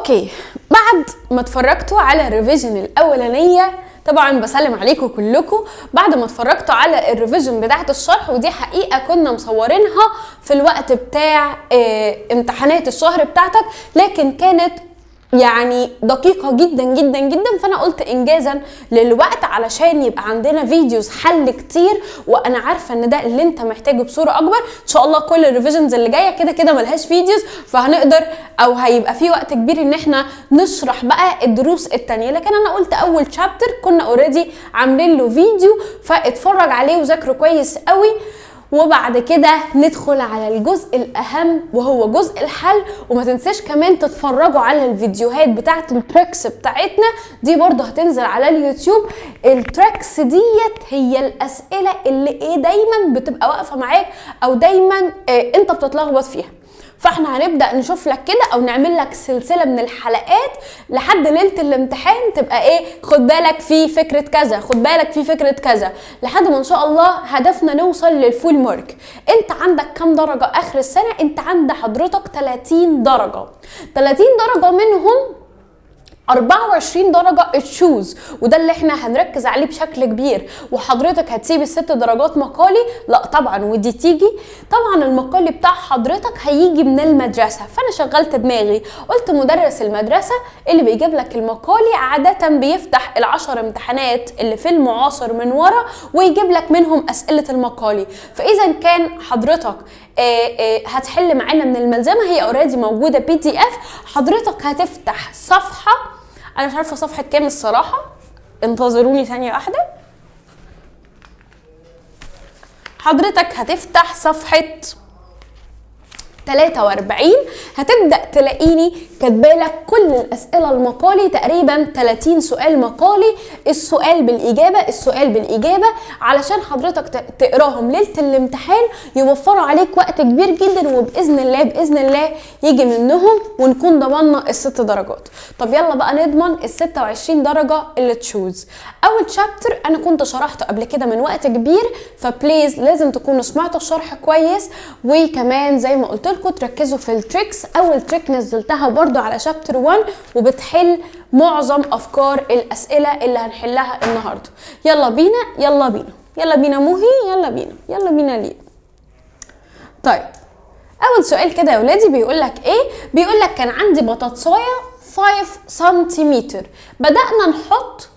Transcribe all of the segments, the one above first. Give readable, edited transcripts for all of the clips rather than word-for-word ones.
okay، بعد ما اتفرجتوا على ال revision الاولانيه، طبعا بسلم عليكم كلكم. بعد ما اتفرجتوا على ال revision بتاعه الشرح، ودي حقيقة كنا مصورينها في الوقت بتاع امتحانات الشهر بتاعتك، لكن كانت يعني دقيقة جدا جدا جدا، فأنا قلت إنجازا للوقت علشان يبقى عندنا videos حل كتير، وأنا عارفة إن ده اللي أنت محتاجه بصورة أكبر. إن شاء الله كل ال revisions اللي جاية كده كده ملهاش videos، فهنقدر أو هيبقى في وقت كبير إن إحنا نشرح بقى الدروس التانية. لكن أنا قلت أول chapter كنا already عاملين له فيديو، فاتفرج عليه وذاكره كويس قوي، وبعد كده ندخل على الجزء الأهم وهو جزء الحل. وما تنساش كمان تتفرجوا على الفيديوهات بتاعت ال tricks بتاعتنا دي، برضه هتنزل على اليوتيوب. ال tricks ديت هي الأسئلة اللي ايه دايما بتبقى واقفة معاك أو دايما انت بتتلخبط فيها، فاحنا هنبدأ نشوف لك كده او نعمل لك سلسلة من الحلقات لحد ليلة الامتحان، تبقى ايه، خد بالك في فكرة كذا، خد بالك في فكرة كذا، لحد ما ان شاء الله هدفنا نوصل لل full mark. انت عندك كام درجة اخر السنة؟ انت عند حضرتك 30 درجة، 30 درجة منهم 24 درجة choose، وده اللي احنا هنركز عليه بشكل كبير. وحضرتك هتسيب الست درجات مقالي؟ لا طبعا، ودي تيجي طبعا المقالي بتاع حضرتك هيجي من المدرسة. فانا شغلت دماغي، قلت مدرس المدرسة اللي بيجيب لك المقالي عادة بيفتح العشر امتحانات اللي في المعاصر من ورا ويجيب لك منهم اسئلة المقالي. فاذا كان حضرتك هتحل معانا من الملزمة، هي already موجودة PDF، حضرتك هتفتح صفحة، انا مش عارفه صفحة كام الصراحة، انتظروني ثانية واحدة. حضرتك هتفتح صفحة 43، هتبدا تلاقيني كاتبالك كل الاسئلة المقالي، تقريبا 30 سؤال مقالي، السؤال بالاجابة السؤال بالاجابة، علشان حضرتك تقراهم ليلة الامتحان، يوفروا عليك وقت كبير جدا، وباذن الله باذن الله يجي منهم ونكون ضمننا الست درجات. طب يلا بقى نضمن ال 26 درجه اللي choose. اول chapter انا كنت شرحته قبل كده من وقت كبير، ف please لازم تكونوا سمعتوا الشرح كويس، وكمان زي ما قلت لكم تركزوا في ال tricks. اول trick نزلتها برضو على chapter 1 وبتحل معظم افكار الاسئلة اللي هنحلها النهارده. يلا بينا يلا بينا يلا بينا موهي، يلا بينا يلا بينا ليه. طيب اول سؤال كده يا ولادي بيقول لك ايه؟ بيقول لك كان عندي بطاطسايه 5 سنتيمتر، بدأنا نحط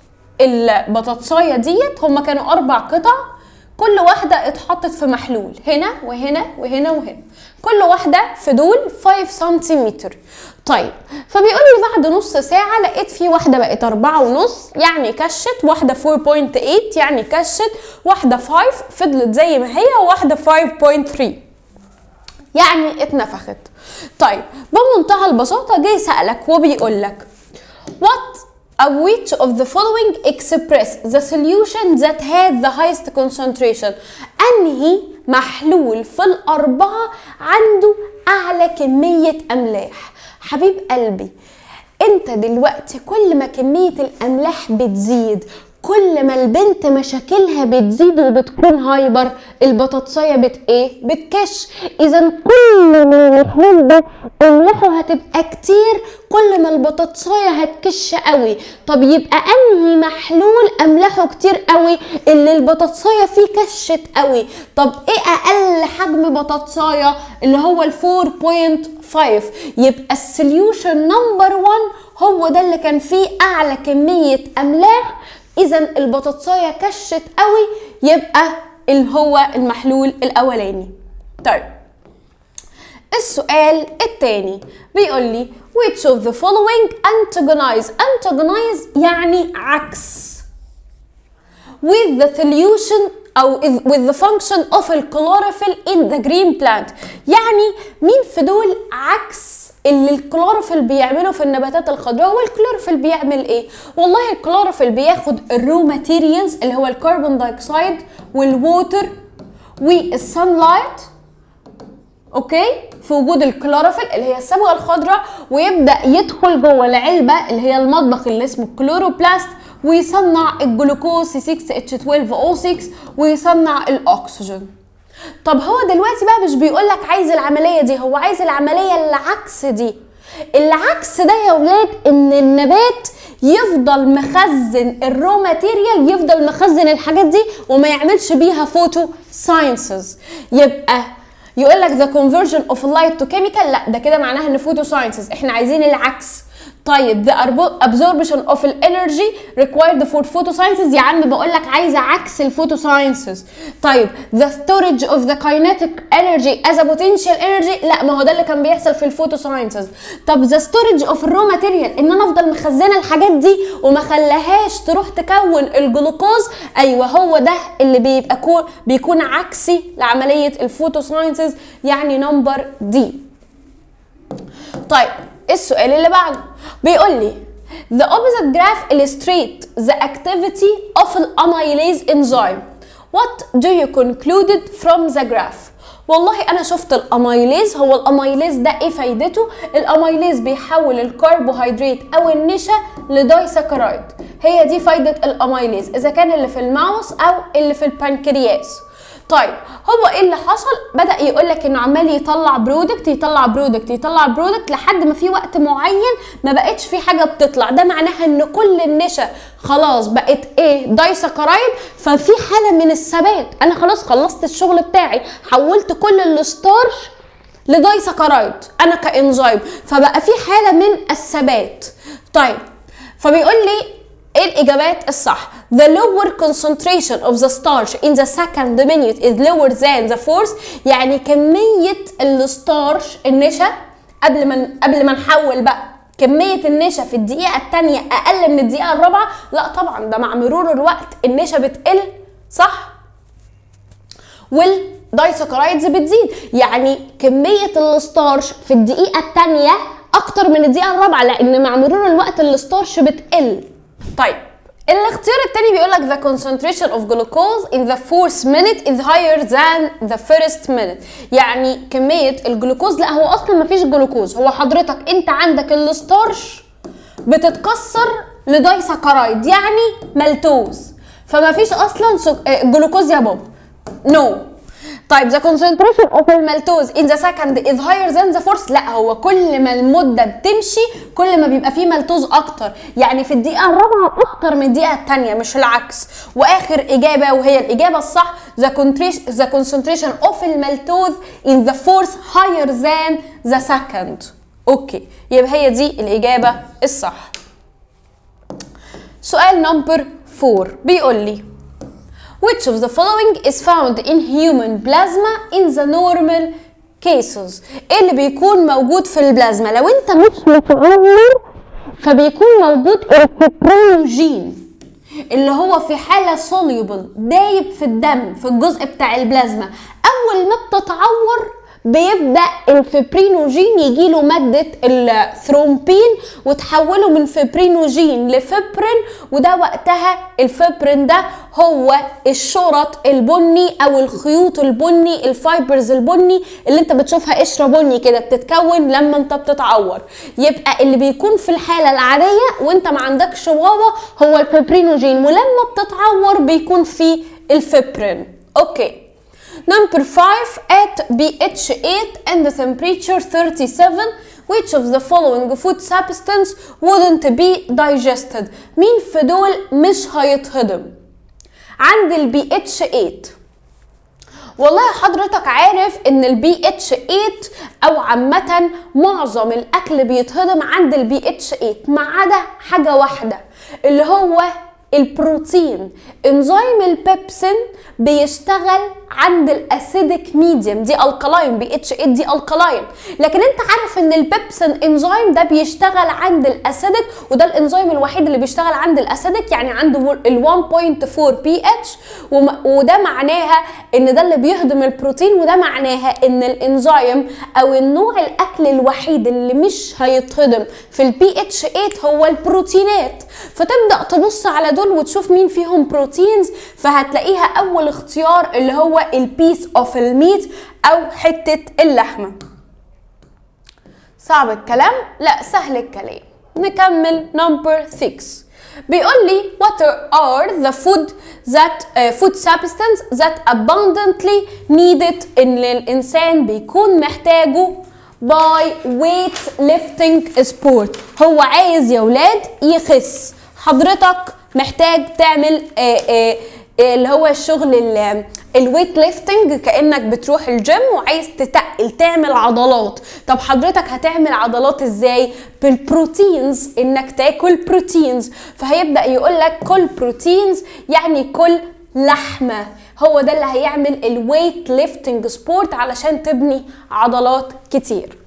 البطاطسايه ديت، هما كانوا 4 قطع، كل واحدة اتحطت في محلول هنا وهنا وهنا وهنا، كل واحدة في دول 5 سنتيمتر. طيب فبيقول لي بعد نص ساعة لقيت في واحدة بقت 4.5 يعني كشت، واحدة 4.8 يعني كشت، واحدة 5 فضلت زي ما هي، وواحدة 5.3 يعني اتنفخت. طيب بمنتهى البساطة جاي سألك وبيقول لك what أو which of the following express the solution that had the highest concentration؟ أنهي محلول في الأربعة عنده أعلى كمية أملاح؟ حبيب قلبي أنت دلوقتي كل ما كمية الأملاح بتزيد كل ما البنت مشاكلها بتزيد وبتكون hyper، البطاطسايه بت ايه؟ بتكش. اذا كل ما المحلول ده املاحه هتبقى كتير كل ما البطاطسايه هتكش قوي. طب يبقى انهي محلول املاحه كتير قوي؟ اللي البطاطسايه فيه كشت قوي. طب ايه اقل حجم بطاطسايه؟ اللي هو ال 4.5. يبقى ال solution number 1 هو ده اللي كان فيه اعلى كمية املاح، اذا البطاطسايه كشت قوي، يبقى اللي هو المحلول الاولاني. طيب السؤال الثاني بيقول لي which of the following antagonize، antagonize يعني عكس، with the solution او with the function of الكلوروفيل in the green plant. يعني مين في دول عكس اللي الكلوروفيل بيعمله في النباتات الخضراء؟ والكلوروفيل بيعمل ايه؟ والله الكلوروفيل بياخد ال raw materials اللي هو ال carbon dioxide وال water وال sunlight، okay، في وجود الكلوروفيل اللي هي الصبغه الخضراء، ويبدا يدخل جوه العلبة اللي هي المطبخ اللي اسمه ال chloroplast، ويصنع الجلوكوز C6H12O6 ويصنع الاكسجين. طب هو دلوقتي بقى مش بيقول لك عايز العملية دي، هو عايز العملية العكس دي. العكس ده يا ولاد ان النبات يفضل مخزن ال raw material، يفضل مخزن الحاجات دي وما يعملش بيها photosynthesis. يبقى يقول لك the conversion of light to chemical، لا ده كده معناها ان photosynthesis، احنا عايزين العكس. طيب the absorption of energy required for photosynthesis، يا عم بقول لك عايزه عكس ال photosynthesis. طيب the storage of the kinetic energy as a potential energy، لا ما هو ده اللي كان بيحصل في ال photosynthesis. طب the storage of raw material، ان انا افضل مخزنة الحاجات دي وما خلاهاش تروح تكون الجلوكوز، ايوه هو ده اللي بيبقى بيكون عكسي لعملية ال photosynthesis، يعني number D. طيب السؤال اللي بعده بيقول لي the opposite graph illustrate the activity of an amylase enzyme، what do you concluded from the graph؟ والله انا شفت ال amylase، هو ال amylase ده ايه فايدته؟ ال amylase بيحول الكربوهيدرات او النشا ل disaccharide، هي دي فايده ال amylase اذا كان اللي في ال mouth او اللي في البنكرياس. طيب هو ايه اللي حصل؟ بدا يقول لك انه عمال يطلع product يطلع product يطلع product لحد ما في وقت معين ما بقتش في حاجة بتطلع، ده معناها ان كل النشا خلاص بقت ايه؟ disaccharide. ففي حاله من الثبات، انا خلاص خلصت الشغل بتاعي، حولت كل ال starch ل disaccharide انا كانزيم، فبقى في حاله من الثبات. طيب فبيقول لي ايه الاجابات الصح؟ The lower concentration of the starch in the second minute is lower than the fourth، يعني كمية ال starch النشا قبل ما نحول بقى كمية النشا في الدقيقة الثانية أقل من الدقيقة الرابعة؟ لا طبعا، ده مع مرور الوقت النشا بتقل، صح؟ وال disaccharides بتزيد، يعني كمية ال starch في الدقيقة الثانية أكتر من الدقيقة الرابعة، لأن مع مرور الوقت ال starch بتقل. طيب الاختيار التاني بيقول لك the concentration of glucose in the fourth minute is higher than the first minute، يعني كمية الجلوكوز، لا هو اصلا ما فيش جلوكوز، هو حضرتك انت عندك ال starch بتتكسر ل disaccharide يعني مالتوز، فما فيش اصلا جلوكوز يا بابا، no. طيب the concentration of المالتوز in the second is higher than the fourth، لا هو كل ما المدة بتمشي كل ما بيبقى فيه مالتوز اكتر، يعني في الدقيقة الرابعة اكتر من الدقيقة الثانية مش العكس. واخر اجابة وهي الاجابة الصح the concentration of المالتوز in the fourth higher than the second. okay يبقى هي دي الاجابة الصح. سؤال number 4 بيقول لي which of the following is found in human plasma in the normal cases؟ ايه اللي بيكون موجود في البلازما لو انت مش متعور؟ فبيكون موجود ال fibrinogen اللي هو في حالة soluble دايب في الدم في الجزء بتاع البلازما. اول ما بتتعور بيبدأ ال fibrinogen يجيله مادة الثرومبين وتحوله من fibrinogen ل fibrin، وده وقتها الفبرين ده هو الشرط البني او الخيوط البني، ال fibers البني اللي انت بتشوفها قشرة بني كده بتتكون لما انت بتتعور. يبقى اللي بيكون في الحالة العادية وانت ما عندكش واوا هو ال fibrinogen، ولما بتتعور بيكون في ال fibrin. okay Number 5، at pH 8 and the temperature 37، which of the following food substance wouldn't be digested؟ مين في دول مش هيتهضم عند ال pH 8؟ والله حضرتك عارف ان ال pH 8 او عامة معظم الاكل بيتهضم عند ال pH 8 ما عدا حاجة واحدة اللي هو البروتين. انزيم البيبسين بيشتغل عند ال acidic medium، دي alkaline، pH 8 دي alkaline، لكن انت عارف ان ال pepsin enzyme ده بيشتغل عند ال acidic، وده الانزيم الوحيد اللي بيشتغل عند ال acidic، يعني عنده ال 1.4 بي اتش، وده معناها ان ده اللي بيهضم البروتين، وده معناها ان الانزيم او النوع الاكل الوحيد اللي مش هيتهضم في ال pH 8 هو البروتينات. فتبدا تبص على دول وتشوف مين فيهم proteins، فهتلاقيها اول اختيار اللي هو ال piece of ال meat او حتة اللحمة. صعب الكلام؟ لا سهل الكلام. نكمل number 6، بيقول لي what are the food substance that abundantly needed، ان الانسان بيكون محتاجه by weight lifting sport. هو عايز يا ولاد يخس، حضرتك محتاج تعمل اللي هو الشغل ال weight lifting، كانك بتروح الجيم وعايز تتقل تعمل عضلات. طب حضرتك هتعمل عضلات ازاي؟ بال proteins، انك تاكل proteins. فهيبدا يقول لك كل proteins، يعني كل لحمه. هو ده اللي هيعمل ال weight lifting sport علشان تبني عضلات كتير.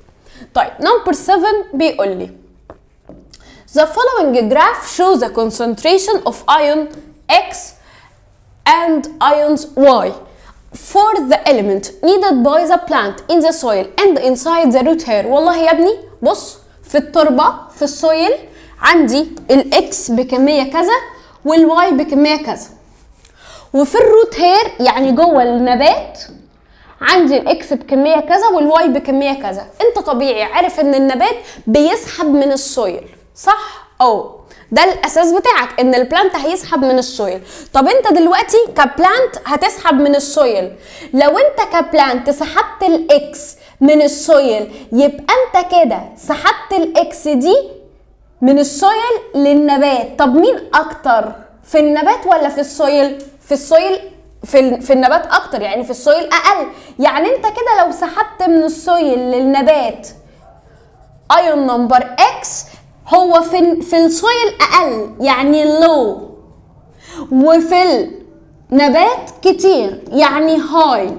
طيب number 7 بيقول لي The following graph shows the concentration of ion X and ions Y for the element needed by the plant in the soil and inside the root hair. والله يا ابني بص، في التربة في ال soil عندي ال X بكمية كذا وال Y بكمية كذا، وفي ال root hair يعني جوه النبات عندي ال X بكمية كذا وال Y بكمية كذا. انت طبيعي عارف ان النبات بيسحب من ال soil، صح؟ اه ده الاساس بتاعك ان ال plant هيسحب من ال soil. طب انت دلوقتي ك plant هتسحب من ال soil، لو انت ك plant سحبت ال X من ال soil يبقى انت كده سحبت ال X دي من ال soil للنبات. طب مين اكتر، في النبات ولا في ال soil؟ في ال soil، في النبات اكتر، يعني في ال soil اقل. يعني انت كده لو سحبت من ال soil للنبات ion number X، هو في ال soil اقل يعني low، وفي النبات كتير يعني high.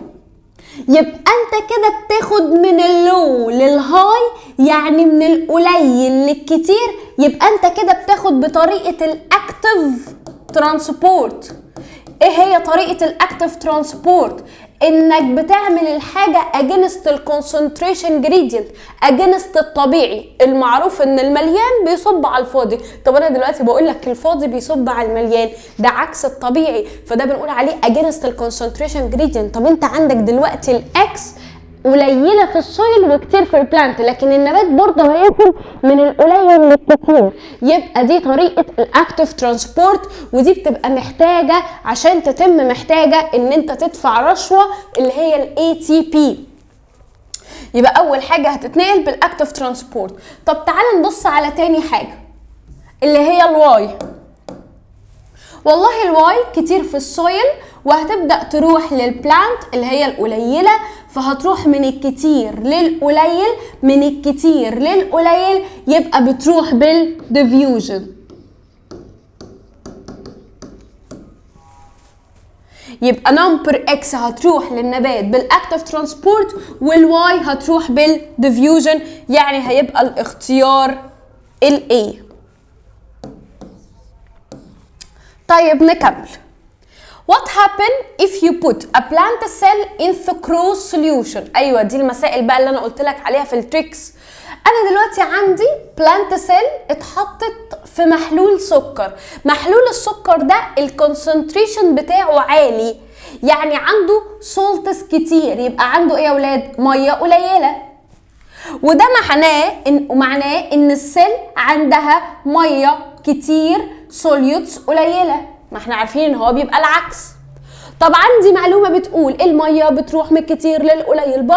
يبقى انت كده بتاخد من ال low لل high، يعني من القليل للكتير. يبقى انت كده بتاخد بطريقة ال active transport. ايه هي طريقة ال active transport؟ انك بتعمل الحاجة against ال concentration gradient، against الطبيعي المعروف ان المليان بيصب على الفاضي. طب انا دلوقتي بقول لك الفاضي بيصب على المليان، ده عكس الطبيعي، فده بنقول عليه against ال concentration gradient. طب انت عندك دلوقتي ال X قليله في ال soil وكتير في ال plant، لكن النبات برضه هياكل من القليل للكتير. يبقى دي طريقه ال active transport، ودي بتبقى محتاجه عشان تتم، محتاجه ان انت تدفع رشوة اللي هي ال ATP. يبقى اول حاجة هتتنقل بال active transport. طب تعال نبص على تاني حاجة اللي هي ال Y. والله ال Y كتير في ال soil وهتبدا تروح لل plant اللي هي القليلة، فهتروح من الكتير للقليل، من الكتير للقليل، يبقى بتروح بال diffusion. يبقى number X هتروح للنبات بال active transport، وال Y هتروح بال diffusion، يعني هيبقى الاختيار ال A. طيب نكمل. What happen if you put a plant cell in sucrose solution؟ ايوه دي المسائل بقى اللي انا قلت لك عليها في ال tricks. انا دلوقتي عندي plant cell اتحطت في محلول سكر، محلول السكر ده ال concentration بتاعه عالي، يعني عنده salts كتير، يبقى عنده ايه يا ولاد؟ مية قليله. وده معناه ان ال cell عندها مية كتير solutes قليله، ما احنا عارفين ان هو بيبقى العكس. طب عندي معلومة بتقول المية بتروح من الكتير للقليل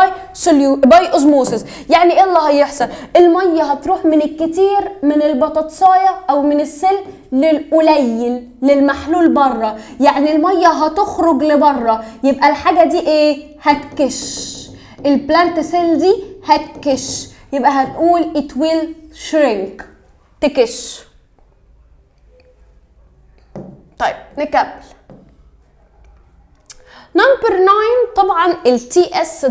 by osmosis. يعني ايه اللي هيحصل؟ المية هتروح من الكتير من البطاطسايه او من ال cell للقليل للمحلول بره، يعني المية هتخرج لبره، يبقى الحاجة دي ايه؟ هتكش. ال plant cell دي هتكش، يبقى هنقول it will shrink، تكش. طيب نكمل number 9. طبعا ال TS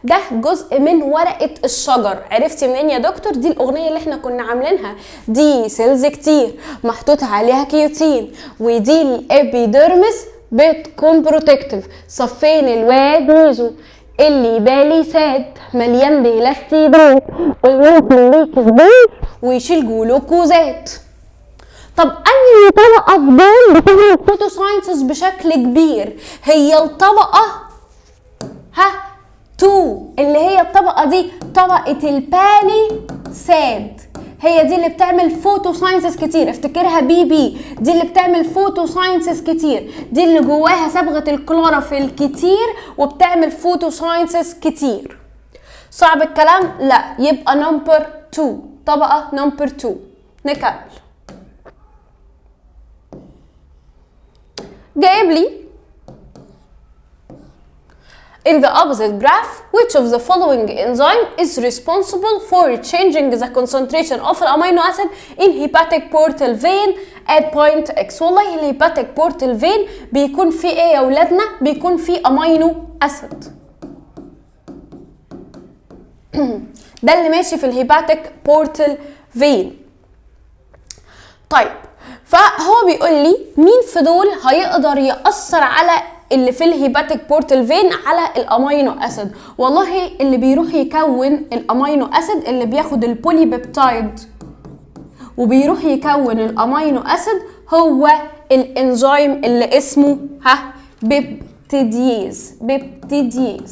ده جزء من ورقة الشجر. عرفتي منين يا دكتور؟ دي الاغنية اللي احنا كنا عاملينها، دي cells كتير محطوط عليها cutin، ودي ال epidermis بتكون protective، صفين الواد ميزو اللي بالي ساد مليان بلاستيدات ويشيل جلوكوزات. طب انهي طبقه في دول بتعمل photosynthesis بشكل كبير؟ هي الطبقة 2 اللي هي الطبقة دي، طبقه ال palisade، هي دي اللي بتعمل photosynthesis كتير. افتكرها بي بي، دي اللي بتعمل photosynthesis كتير، دي اللي جواها صبغة الكلوروفيل كتير وبتعمل photosynthesis كتير. صعب الكلام؟ لا، يبقى number 2، طبقة number 2. نكمل. جايب لي In the opposite graph, which of the following enzyme is responsible for changing the concentration of amino acid in hepatic portal vein at point X؟ والله ال hepatic portal vein بيكون فيه ايه يا ولادنا؟ بيكون فيه amino acid. ده اللي ماشي في ال hepatic portal vein. طيب فهو بيقول لي مين في دول هيقدر يأثر على اللي في ال hepatic portal vein على ال amino acid؟ والله اللي بيروح يكون ال amino acid، اللي بياخد ال polypeptide وبيروح يكون ال amino acid، هو الانزيم اللي اسمه peptidase. peptidase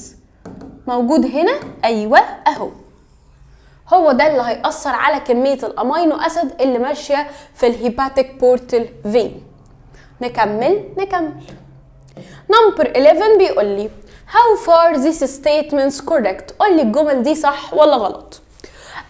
موجود هنا، ايوه اهو، هو ده اللي هيأثر على كمية ال amino acid اللي ماشية في ال hepatic portal vein. نكمل. number 11 بيقول لي how far these statements correct؟ قول لي الجمل دي صح ولا غلط.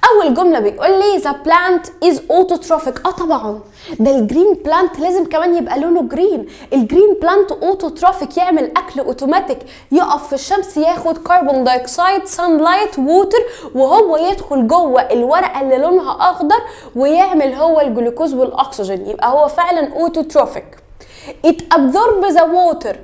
أول جملة بيقول لي the plant is autotrophic. طبعا ده ال green plant لازم كمان يبقى لونه green. ال green plant autotrophic، يعمل أكل أوتوماتيك، يقف في الشمس ياخد carbon dioxide، sunlight، water، وهو يدخل جوه الورقة اللي لونها أخضر ويعمل هو الجلوكوز والأكسجين، يبقى هو فعلا autotrophic. It absorbs the water،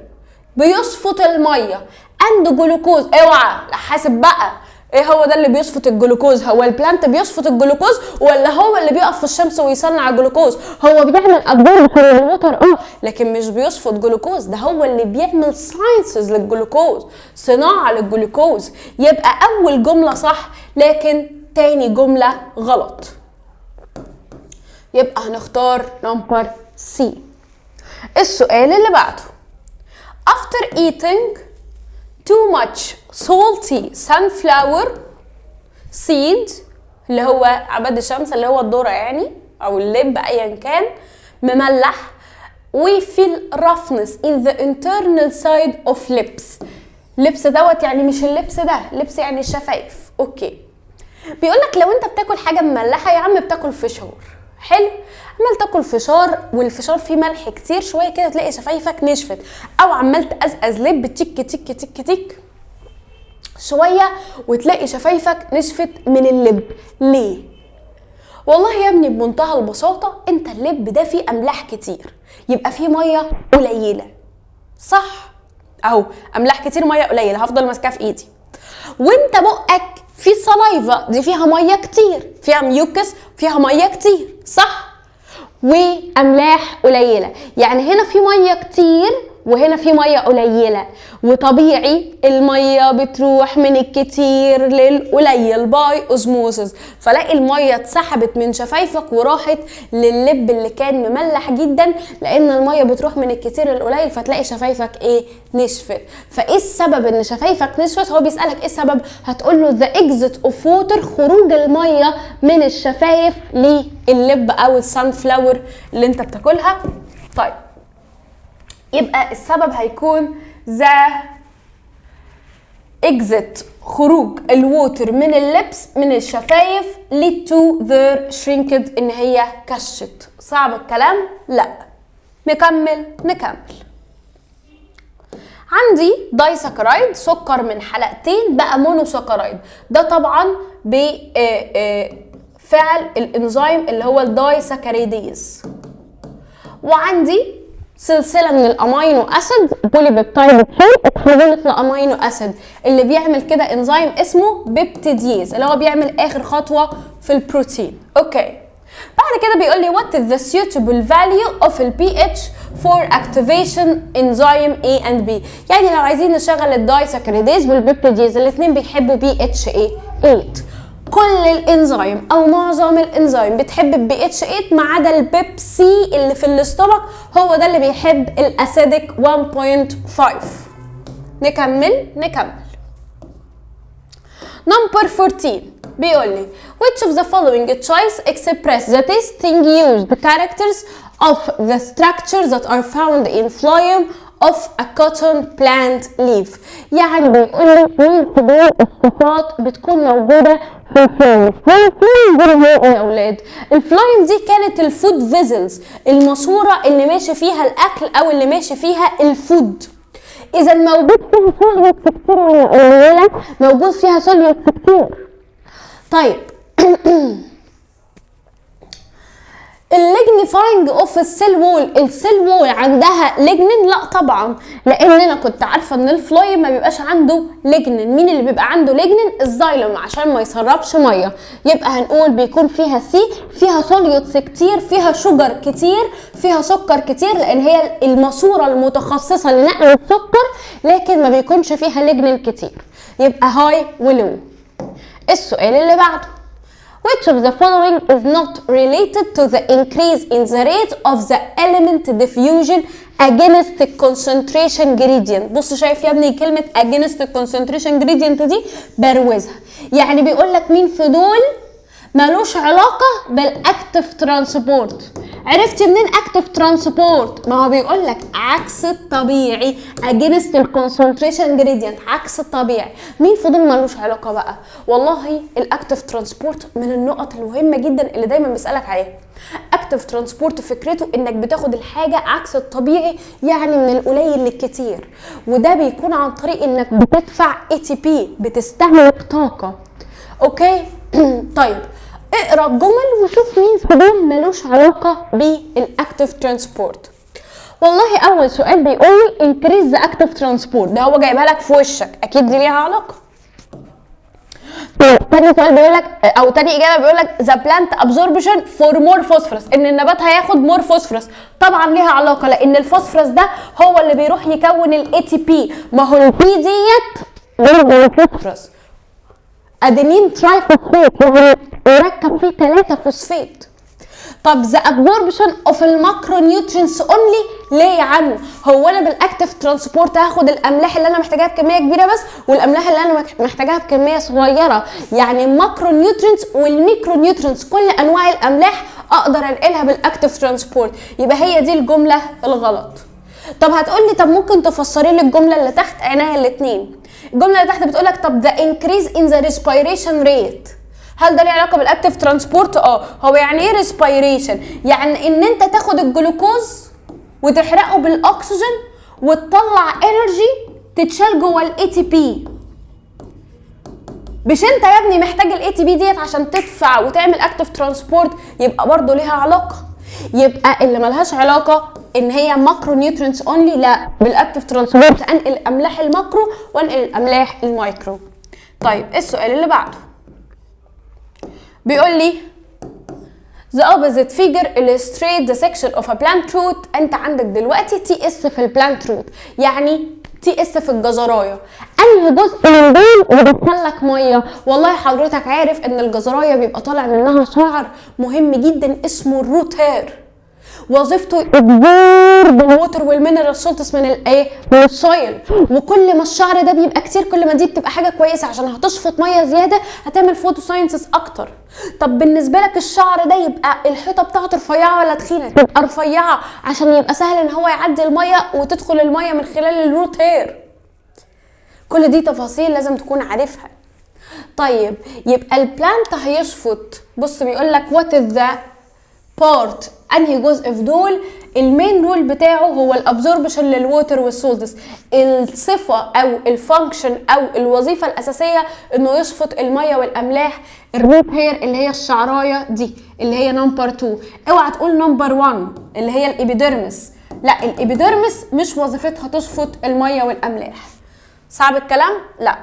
بيشفط المية، and glucose. اوعى حاسب بقى، ايه هو ده اللي بيشفط الجلوكوز؟ هو ال plant بيشفط الجلوكوز ولا هو اللي بيقف في الشمس ويصنع الجلوكوز؟ هو بيعمل absorb لل water لكن مش بيشفط جلوكوز، ده هو اللي بيعمل synthesis للجلوكوز، صناعة للجلوكوز. يبقى اول جملة صح لكن تاني جملة غلط، يبقى هنختار number C. السؤال اللي بعده after eating too much salty sunflower seed، اللي هو عباد الشمس اللي هو الذرة يعني او اللب ايا كان مملح، we feel roughness in the internal side of lips. lips دوت يعني مش ال lips ده، lips يعني الشفايف. okay، بيقول لك لو انت بتاكل حاجة مملحة يا عم، بتاكل فشار، حلو، عمال تاكل فشار والفشار فيه ملح كتير شوية كده تلاقي شفايفك نشفت، او عمال تقزقز لب تك تك تك تك شوية وتلاقي شفايفك نشفت من اللب. ليه؟ والله يا ابني بمنتهى البساطة انت اللب ده فيه املاح كتير، يبقى فيه مية قليله، صح؟ اهو املاح كتير مية قليله، هفضل ماسكاها في ايدي. وانت بقك في saliva دي فيها مية كتير، فيها mucus، فيها مية كتير، صح؟ واملاح قليله، يعني هنا في مية كتير وهنا في مية قليله، وطبيعي المية بتروح من الكتير للقليل by osmosis، فلاقي المية اتسحبت من شفايفك وراحت لللب اللي كان مملح جدا، لان المية بتروح من الكتير للقليل، فتلاقي شفايفك ايه؟ نشفت. فايه السبب ان شفايفك نشفت؟ هو بيسالك ايه السبب، هتقول له the exit of water، خروج المية من الشفايف لللب او ال sunflower اللي انت بتاكلها. طيب يبقى السبب هيكون the exit، خروج ال water من ال lips من الشفايف lead to their shrinked، ان هي كشت. صعب الكلام؟ لا. نكمل. عندي disaccharide، سكر من حلقتين بقى monosaccharide، ده طبعا بفعل الانزيم اللي هو ال disaccharidase. وعندي سلسلة من ال amino acid polypeptide اتحولت ل amino acid، اللي بيعمل كده انزيم اسمه peptidase اللي هو بيعمل اخر خطوة في البروتين. okay، بعد كده بيقول لي what is the suitable value of the pH for activation enzyme A and B. يعني لو عايزين نشغل ال disaccharidase وال peptidase الاثنين بيحبوا pH 8. كل الانزيم او معظم الانزيم بتحب البي اتش 8 ما عدا البيبسي اللي في ال stomach، هو ده اللي بيحب ال acidic 1.5. نكمل. Number 14 بيقول لي which of the following choice express the distinguished characters of the structures that are found in phloem of a cotton plant leaf. يعني بيقول لي مين في دول الصفات بتكون موجودة في ال phloem؟ ال phloem دول هي ايه يا اولاد؟ ال phloem دي كانت ال food vessels، الماسورة اللي ماشي فيها الاكل او اللي ماشي فيها ال food. اذا موجود فيها solutes كتير ولا قليلة؟ موجود فيها solutes كتير. طيب، ال lignifying of ال cell wall، ال cell wall عندها ليجنين؟ لا طبعا، لان انا كنت عارفه ان ال phloem ما بيبقاش عنده ليجنين. مين اللي بيبقى عنده lignin؟ ال xylem، عشان ما يسربش ميه. يبقى هنقول بيكون فيها C، فيها solutes كتير، فيها sugar كتير، فيها سكر كتير، لان هي الماسورة المتخصصة لنقل السكر، لكن ما بيكونش فيها ليجنين كتير. يبقى high و low. السؤال اللي بعده: Which of the following is not related to the increase in the rate of the element diffusion against the concentration gradient؟ بص، شايف يا ابني كلمة against the concentration gradient دي؟ بروزها. يعني بيقول لك مين في دول ملوش علاقة بال active transport؟ عرفت منين active transport؟ ما هو بيقول لك عكس الطبيعي، against ال concentration gradient، عكس الطبيعي. مين في دول ملوش علاقة بقى؟ والله ال active transport من النقط المهمة جدا اللي دايما بيسالك عليها. active transport فكرته انك بتاخد الحاجة عكس الطبيعي، يعني من القليل للكتير، وده بيكون عن طريق انك بتدفع ATP، بتستهلك طاقه، okay؟ طيب، اقرا الجمل وشوف مين في دول ملوش علاقة بال active transport. والله اول سؤال بيقول لي increase the active transport، ده هو جايبها لك في وشك، اكيد دي ليها علاقه. طيب، تاني سؤال بيقول لك او تاني اجابه بيقول لك the plant absorption for more phosphorus، ان النبات هياخد more phosphorus. طبعا ليها علاقه، لان الفوسفورس ده هو اللي بيروح يكون ال ATP. ما هو ال P ديت برضه phosphorus، adenine triphosphate، يعني مركب فيه 3 فوسفات. طب the absorption of ال macronutrients only، ليه يا عم؟ هو انا بال active transport هاخد الاملاح اللي انا محتاجاها بكمية كبيرة بس، والاملاح اللي انا محتاجاها بكمية صغيره؟ يعني macronutrients وال micronutrients، كل انواع الاملاح اقدر انقلها بال active transport. يبقى هي دي الجملة الغلط. طب هتقول لي طب ممكن تفسري لي الجملة اللي تحت؟ عينيا الاثنين. الجملة اللي تحت بتقول لك طب the increase in the respiration rate، هل ده ليه علاقة بال active transport؟ اه. هو يعني ايه respiration؟ يعني ان انت تاخد الجلوكوز وتحرقه بالاكسجين وتطلع energy تتشال جوه ال ATP. مش انت يا ابني محتاج ال ATP ديت عشان تدفع وتعمل active transport؟ يبقى برضه ليها علاقه. يبقى اللي ملهاش علاقة ان هي macronutrients only، لا، بال active transport انقل املاح ال macro وانقل الاملاح المايكرو. طيب، السؤال اللي بعده بيقول لي The opposite figure illustrates the section of a plant root. انت عندك دلوقتي T S في ال plant root، يعني T S في الجزرايه. انهي جزء من دول يدخل لك ميه؟ والله حضرتك عارف ان الجزرايه بيبقى طالع منها شعر مهم جدا اسمه ال root hair، وظيفته absorb ال water وال mineral salts من الايه؟ من ال soil. وكل ما الشعر ده بيبقى كتير كل ما دي بتبقى حاجة كويسه، عشان هتشفط مية زياده، هتعمل photosynthesis اكتر. طب بالنسبة لك الشعر ده يبقى الحيطة بتاعته رفيعة ولا تخينه؟ تبقى رفيعه، عشان يبقى سهل ان هو يعدي المية وتدخل المية من خلال ال root hair. كل دي تفاصيل لازم تكون عارفها. طيب، يبقى ال plant هيشفط. بص، بيقول لك what is the part، انهي جزء في دول ال main role بتاعه هو ال absorption لل water وال salts؟ الصفة او ال function او الوظيفة الاساسية انه يشفط المية والاملاح، ال root hair اللي هي الشعرايه دي، اللي هي number 2. اوعى تقول number 1 اللي هي ال epidermis. لا، ال epidermis مش وظيفتها تشفط المية والاملاح. صعب الكلام؟ لا.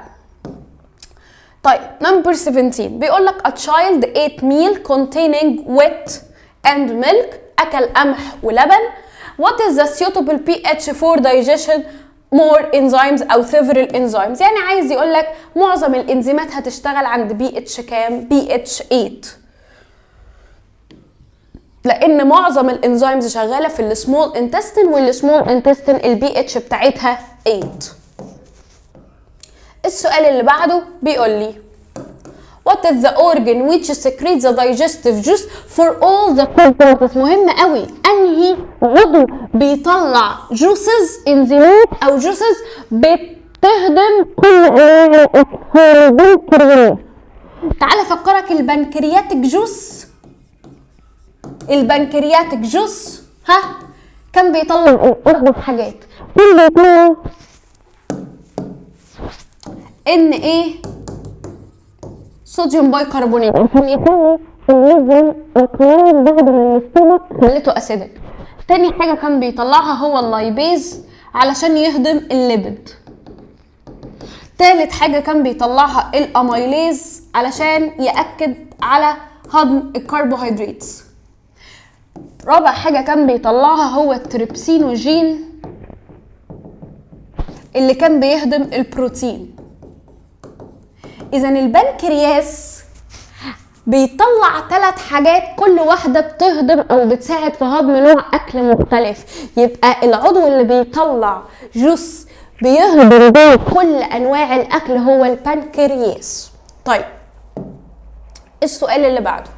طيب، number 17 بيقول لك a child ate meal containing wheat and milk، اكل قمح ولبن. what is the suitable pH for digestion more enzymes او several enzymes؟ يعني عايز يقول لك معظم الانزيمات هتشتغل عند pH كام؟ pH 8، لان معظم ال enzymes شغالة في ال small intestine، وال small intestine ال pH بتاعتها 8. السؤال اللي بعده بيقول لي What is the organ which secretes the digestive juice for all the food parts؟ مهم قوي، انهي عضو بيطلع juices، انزيمات او juices بتهضم كل انواع البنكرياس. تعالى افكرك، ال pancreatic juice، ال pancreatic juice ها كان بيطلع اربع حاجات. كان بيطلع ان ايه؟ sodium bicarbonate عشان يخلي ال الكلور بعد ما ال stomach خليته acidic. تاني حاجة كان بيطلعها هو ال lipase علشان يهضم ال lipid. تالت حاجة كان بيطلعها ال amylase علشان ياكد على هضم الكربوهيدرات. رابع حاجة كان بيطلعها هو ال trypsinogen اللي كان بيهضم البروتين. اذا البنكرياس بيطلع 3 حاجات، كل واحدة بتهضم او بتساعد في هضم نوع اكل مختلف. يبقى العضو اللي بيطلع juice بيهضم بيه كل انواع الاكل هو البنكرياس. طيب، السؤال اللي بعده: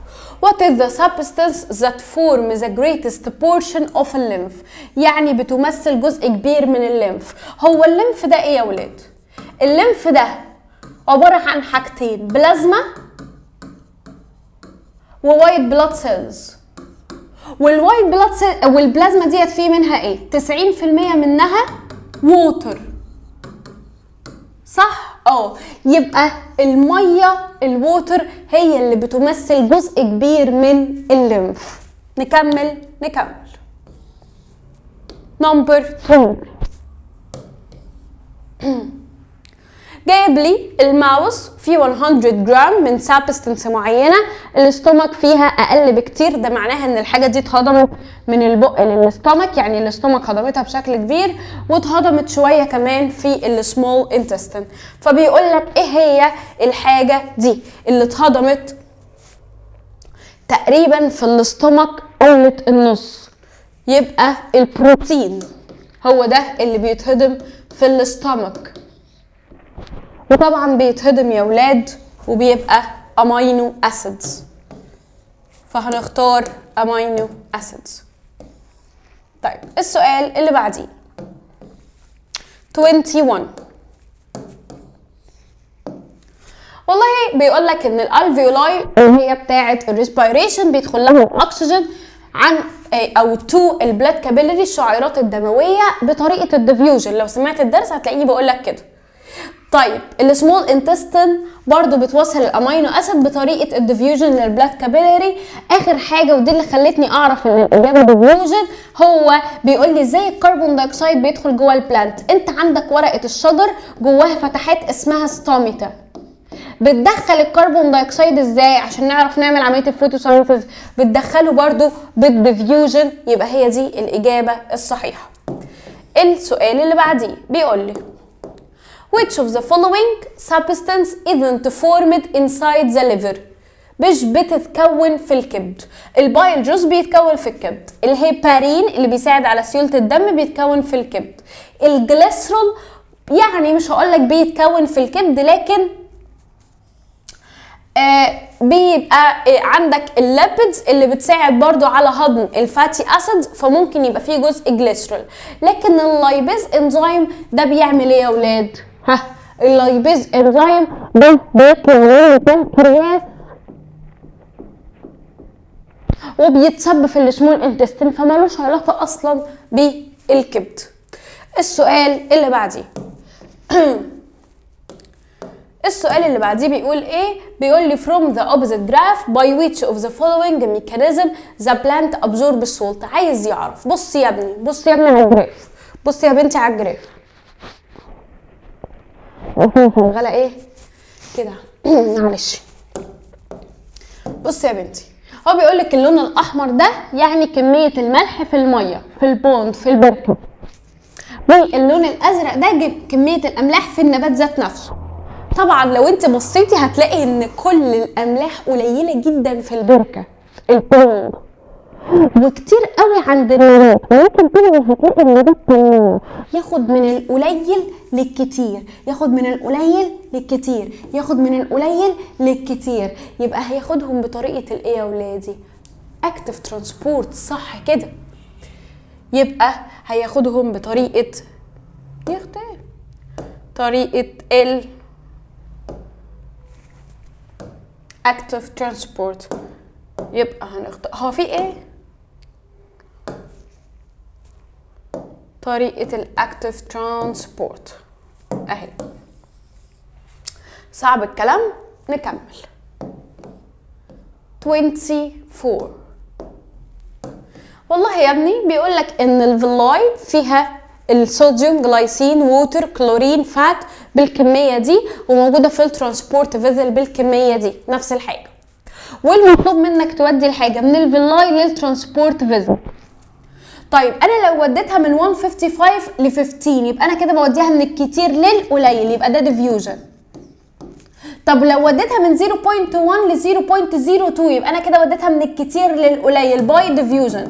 What is the substance that forms the greatest portion of a lymph؟ يعني بتمثل جزء كبير من ال lymph. هو ال lymph ده ايه يا ولاد؟ ال lymph ده عبارة عن حاجتين، بلازما و white blood cells. وال white blood cell والبلازما ديت فيه منها ايه؟ 90% منها water، صح؟ اه، يبقى المية ال water هي اللي بتمثل جزء كبير من ال lymph. نكمل، نكمل. number 2، جايب لي ال mouth فيه 100 جرام من substance معينه، ال stomach فيها اقل بكتير. ده معناها ان الحاجة دي اتهضمت من البق لل stomach، يعني ال stomach هضمتها بشكل كبير واتهضمت شوية كمان في ال small intestine. فبيقول لك ايه هي الحاجة دي اللي اتهضمت تقريبا في ال stomach قلت النص؟ يبقى البروتين هو ده اللي بيتهضم في ال stomach، وطبعا بيتهضم يا ولاد وبيبقى amino acids، فهنختار amino acids. طيب، السؤال اللي بعديه 21. والله بيقول لك ان ال alveoli اللي هي بتاعه ال respiration بيدخل لهم اكسجين عن او to ال blood capillary، الشعيرات الدمويه، بطريقة ال diffusion. لو سمعت الدرس هتلاقيني بقول لك كده. طيب، ال small intestine برضو بتوصل ال amino acid بطريقة ال diffusion لل blood capillary. اخر حاجه، ودي اللي خلتني اعرف ان الاجابة diffusion، هو بيقول لي ازاي ال carbon dioxide بيدخل جوه ال plant. انت عندك ورقة الشجر جواها فتحات اسمها stomata، بتدخل ال carbon dioxide ازاي عشان نعرف نعمل عملية ال photosynthesis؟ بتدخله برضو بال diffusion. يبقى هي دي الاجابة الصحيحه. السؤال اللي بعديه بيقول لي: which of the following substance isn't formed inside the liver؟ مش بتتكون في الكبد. ال bile juice بيتكون في الكبد، الهيبارين اللي بيساعد على سيولة الدم بيتكون في الكبد، الجليسرول يعني مش هقول لك بيتكون في الكبد، لكن بيبقى عندك ال lipids اللي بتساعد برضو على هضم ال fatty acids، فممكن يبقى فيه جزء جليسرول. لكن ال lipase enzyme ده بيعمل ايه يا اولاد؟ ها، ال lipase enzyme ده بيطلع من البنكرياس وبيتسبب في ال small intestine، فمالوش علاقة اصلا بالكبد. السؤال اللي بعديه، السؤال اللي بعديه بيقول ايه؟ بيقول لي: from the opposite graph، by which of the following mechanism the plant absorb salt؟ عايز يعرف. بص يا ابني، بص يا ابني على ال graph، بص يا بنتي على ال graph. شغالة ايه كده؟ معلش. بص يا بنتي، هو بيقول لك اللون الاحمر ده يعني كمية الملح في المية في ال pond، في البركه، واللون الازرق ده كمية الاملاح في النبات ذات نفسه. طبعا لو انت بصيتي هتلاقي ان كل الاملاح قليله جدا في البركة ال pond وكتير قوي عند النبات، ولكن طبعا هتلاقي النبات طماع، ياخد من القليل للكتير، ياخد من القليل للكتير، ياخد من القليل للكتير. يبقى هياخدهم بطريقة الايه يا ولادي؟ active transport، صح كده. يبقى هياخدهم بطريقة يختار طريقه ال active transport. يبقى هنختار، هو في ايه؟ طريقة ال active transport اهي. صعب الكلام، نكمل. 24. والله يا ابني بيقول لك ان ال villi فيها الصوديوم، glycine، water، chlorine، fat بالكمية دي، وموجودة في ال transport vessel بالكمية دي، نفس الحاجة. والمطلوب منك تودي الحاجة من ال villi لل transport vessel. طيب انا لو وديتها من 155 ل 15 يبقى انا كده بوديها من الكتير للقليل، يبقى ده diffusion. طب لو وديتها من 0.1 ل 0.02 يبقى انا كده وديتها من الكتير للقليل by diffusion.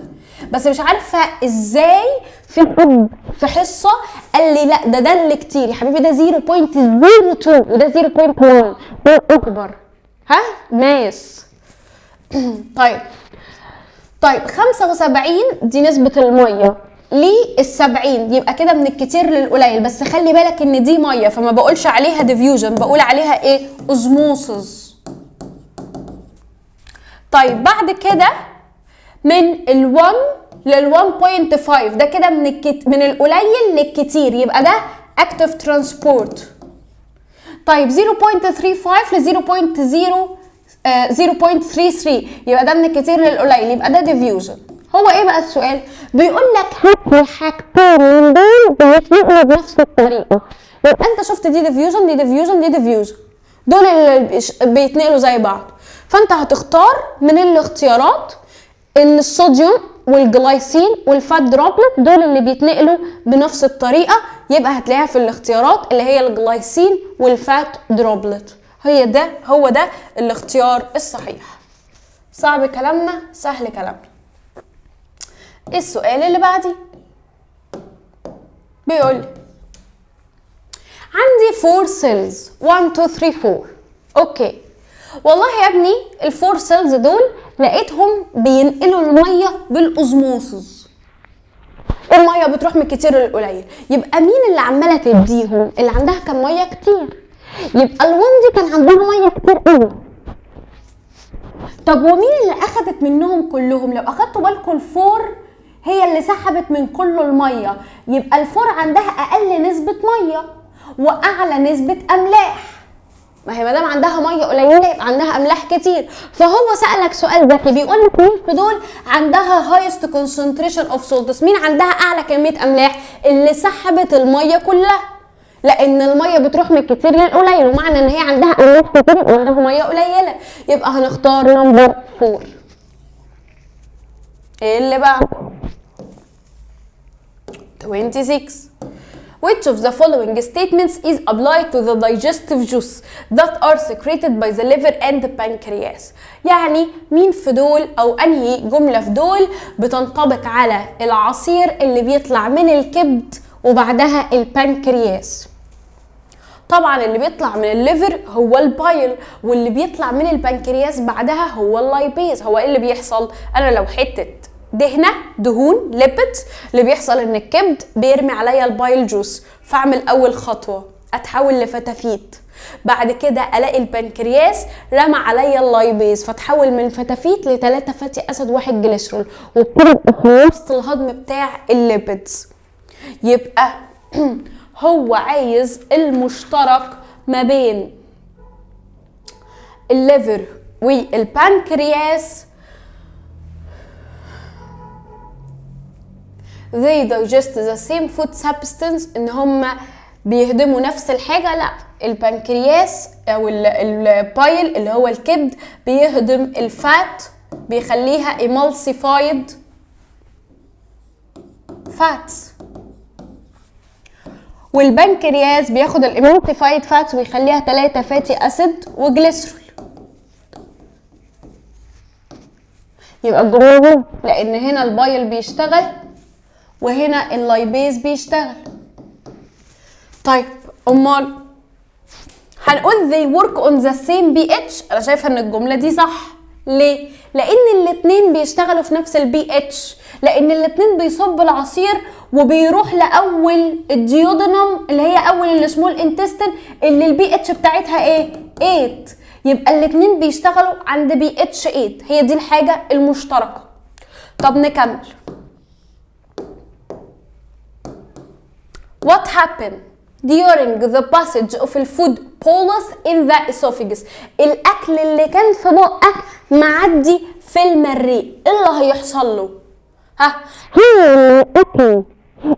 بس مش عارفه ازاي في حد في حصة قال لي لا ده اللي كتير يا حبيبي، ده 0.02 وده 0.1، ده اكبر. ها mass. طيب 75 دي نسبة المية لل70، يبقى كده من الكتير للقليل. بس خلي بالك ان دي مية فما بقولش عليها diffusion، بقول عليها ايه؟ osmosis. طيب بعد كده من ال1 لل1.5 ده كده من القليل للكتير، يبقى ده active transport. طيب 0.35 ل 0.33 يبقى ده من الكتير للقليل، يبقى ده diffusion. هو ايه بقى السؤال؟ بيقول لك هات حاجتين من دول بيتنقلوا بنفس الطريقة. يبقى انت شفت دي diffusion، دي diffusion، دي diffusion، دول اللي بيتنقلوا زي بعض. فانت هتختار من الاختيارات ان الصوديوم وال glycine وال fat droplet دول اللي بيتنقلوا بنفس الطريقة، يبقى هتلاقيها في الاختيارات اللي هي ال glycine وال fat droplet. هي ده هو ده الاختيار الصحيح. صعب كلامنا سهل كلامنا. السؤال اللي بعدي بيقول لي عندي 4 cells 1 2 3 4. okay والله يا ابني ال four cells دول لقيتهم بينقلوا المية بال osmosis، المية بتروح من كتير للقليل. يبقى مين اللي عماله تديهم؟ اللي عندها كان مية كتير. يبقى ال one دي كان عندها مية كتير قوي. طب ومين اللي اخدت منهم كلهم؟ لو اخدتوا بالكم ال four هي اللي سحبت من كله المية، يبقى ال four عندها اقل نسبه مية واعلى نسبه املاح. ما هي ما دام عندها مية قليله يبقى عندها املاح كتير. فهو سالك سؤال ذكي بيقول لك مين في دول عندها highest concentration of salts، مين عندها اعلى كمية املاح؟ اللي سحبت المية كلها، لان المية بتروح من الكتير للقليل، ومعنى ان هي عندها املاح كتير يبقى عندها مية قليله. يبقى هنختار number 4. ايه اللي بقى 26. Which of the following statements is applied to the digestive juice that are secreted by the liver and the pancreas؟ يعني مين في دول او انهي جملة في دول بتنطبق على العصير اللي بيطلع من الكبد وبعدها البنكرياس؟ طبعا اللي بيطلع من ال liver هو ال bile، واللي بيطلع من البنكرياس بعدها هو ال lipase. هو ايه اللي بيحصل؟ انا لو حتة دهنه دهون lipid، اللي بيحصل ان الكبد بيرمي عليا ال bile juice، فاعمل اول خطوة اتحول لفتافيت، بعد كده الاقي البنكرياس رمى عليا ال lipase، فتحول من فتافيت ل3 fatty acid 1 جليسرول، وبكده خلصت الهضم بتاع ال lipids. يبقى هو عايز المشترك ما بين ال liver والبنكرياس. They digest the same food substance، ان هما بيهضموا نفس الحاجة. لا، البنكرياس او ال bile اللي هو الكبد بيهضم ال fat، بيخليها emulsified fats، والبنكرياس بياخد ال emulsified fats ويخليها 3 fatty acid و glycerol. يبقى الجملة لان هنا ال bile بيشتغل وهنا ال lipase بيشتغل. طيب امال هنقول they work on the same pH؟ انا شايفه ان الجملة دي صح. ليه؟ لان الاتنين بيشتغلوا في نفس ال pH، لان الاتنين بيصب العصير وبيروح لاول ال duodenum اللي هي اول ال small intestine اللي ال pH بتاعتها ايه؟ 8. يبقى الاتنين بيشتغلوا عند pH 8، هي دي الحاجة المشتركة. طب نكمل. What happened during the passage of the food bolus in the esophagus؟ الأكل اللي كان في بقك معدي في المريء، إيه اللي هيحصل له؟ ها؟ هو الأكل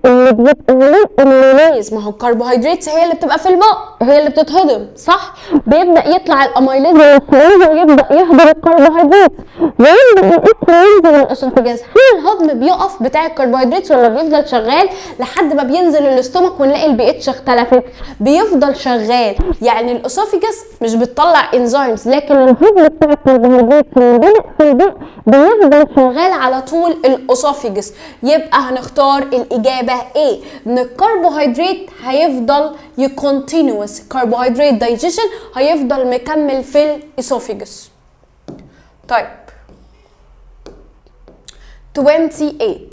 اللي بيبقى الاميليز، ما هو الكربوهيدرات هي اللي بتبقى في البق، هي اللي بتتهضم، صح؟ بيبدأ يطلع ال amylase ويبدأ يهضم الكربوهيدرات، ويبدأ الاكل ينزل ال esophagus. هل الهضم بيقف بتاع الكربوهيدرات ولا بيفضل شغال لحد ما بينزل ال stomach ونلاقي ال pH اختلفت؟ بيفضل شغال. يعني ال esophagus مش بتطلع enzymes، لكن الهضم بتاع الكربوهيدرات اللي بدأ في البق بيفضل شغال على طول ال esophagus. يبقى هنختار الاجابة ايه؟ ان الكربوهيدرات هيفضل ي continuous، carbohydrate digestion هيفضل مكمل في ال esophagus. طيب 28.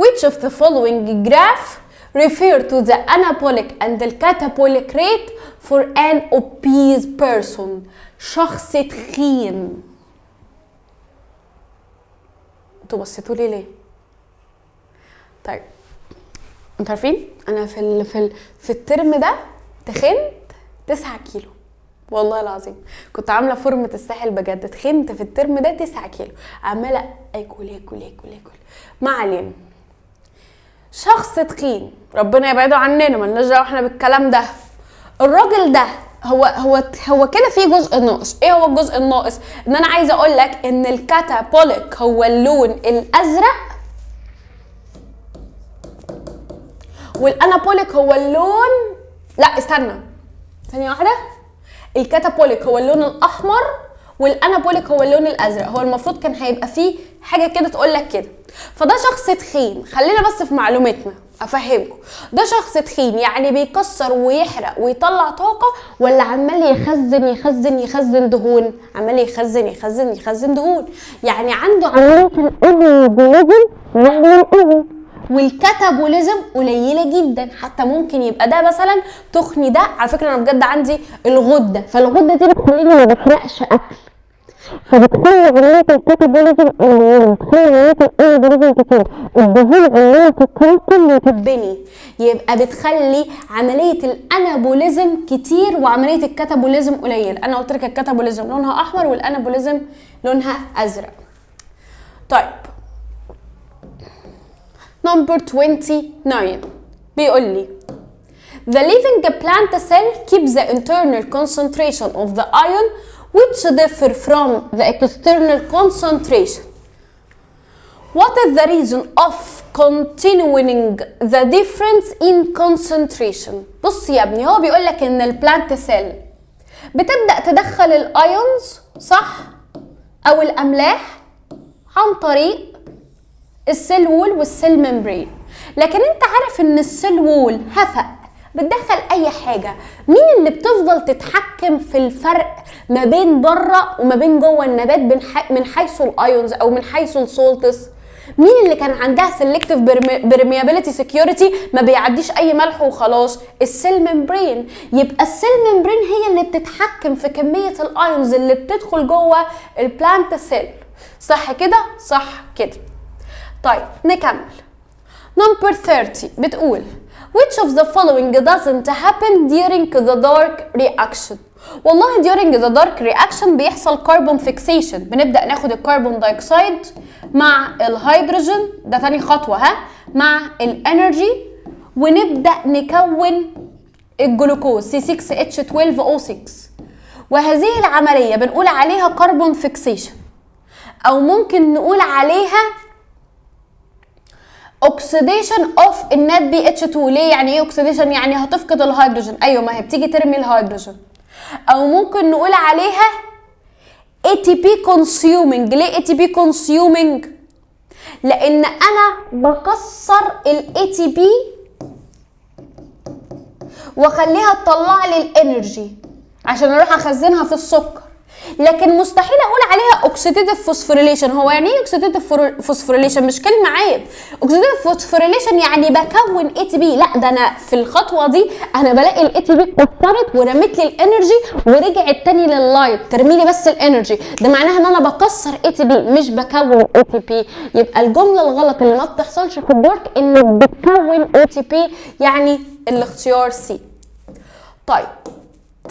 Which of the following graph refer to the anabolic and the catabolic rate for an obese person؟ شخص تخين. انتوا بصيتوا لي ليه؟ طيب انتوا عارفين انا في الترم ده تخنت 9 كيلو، والله العظيم كنت عامله فورمه الساحل بجد. تخنت في الترم ده 9 كيلو، عماله اكل اكل اكل اكل. ما علينا. شخص تخين ربنا يبعده عننا، مالناش دعوه احنا بالكلام ده. الراجل ده هو هو هو كده في جزء ناقص. ايه هو الجزء الناقص؟ ان انا عايزه اقول لك ان ال catabolic هو اللون الازرق وال anabolic هو اللون، لا استنى ثانية واحدة، ال catabolic هو اللون الاحمر وال anabolic هو اللون الازرق. هو المفروض كان هيبقى فيه حاجة كده تقول لك كده. فده شخص تخين، خلينا بس في معلوماتنا افهمكم. ده شخص تخين يعني بيكسر ويحرق ويطلع طاقة، ولا عمال يخزن يخزن يخزن دهون؟ عمال يخزن يخزن يخزن دهون، يعني عنده عملية ال anabolism وال catabolism قليله جدا. حتى ممكن يبقى ده مثلا تخني ده، على فكرة انا بجد عندي الغدة، فالغده دي بتخليني ما بحرقش اكل، فبتخلي عملية ال catabolism قليله، بتخلي عملية ال anabolism كتير، الدهون عماله تتراكم وتتبني، يبقى بتخلي عملية ال anabolism كتير وعملية ال catabolism قليل. انا قلت لك ال catabolism لونها احمر وال anabolism لونها ازرق. طيب Number 29 بيقول لي The living plant cell keeps the internal concentration of the ion which differ from the external concentration. What is the reason of continuing the difference in concentration؟ بص يا ابني، هو بيقول لك ان ال plant cell بتبدأ تدخل ال ions، صح؟ او الاملاح عن طريق ال cell wall وال cell membrane. لكن انت عارف ان ال cell wall هفق بتدخل اي حاجة. مين اللي بتفضل تتحكم في الفرق ما بين بره وما بين جوه النبات من حيث ال ions او من حيث ال salts؟ مين اللي كان عندها selective permeability security ما بيعديش اي ملح وخلاص؟ ال cell membrane. يبقى ال cell membrane هي اللي بتتحكم في كمية ال ions اللي بتدخل جوه ال plant cell، صح كده؟ صح كده. طيب نكمل. Number 30 بتقول Which of the following doesn't happen during the dark reaction؟ والله during the dark reaction بيحصل carbon fixation، بنبدأ ناخد ال carbon dioxide مع الهيدروجين، ده تاني خطوة ها، مع ال energy، ونبدأ نكون الجلوكوز C6H12O6. وهذه العملية بنقول عليها carbon fixation، أو ممكن نقول عليها oxidation of ال NADPH 2. ليه؟ يعني ايه oxidation؟ يعني هتفقد الهيدروجين. ايوه، ما هي بتيجي ترمي الهيدروجين. او ممكن نقول عليها ATP consuming. ليه ATP consuming؟ لان انا بكسر ال ATP واخليها تطلع لي ال energy عشان اروح اخزنها في السكر. لكن مستحيل اقول عليها oxidative phosphorylation. هو يعني ايه oxidative phosphorylation؟ مش كلمة عيب. oxidative phosphorylation يعني بكون ATP، لا ده انا في الخطوة دي انا بلاقي ال ATP اتكسرت ورمت لي ال energy ورجعت تاني لل light ترمي لي بس ال energy. ده معناها ان انا بكسر ATP مش بكون ATP. يبقى الجملة الغلط اللي ما بتحصلش في ال dark انك بتكون ATP، يعني الاختيار C. طيب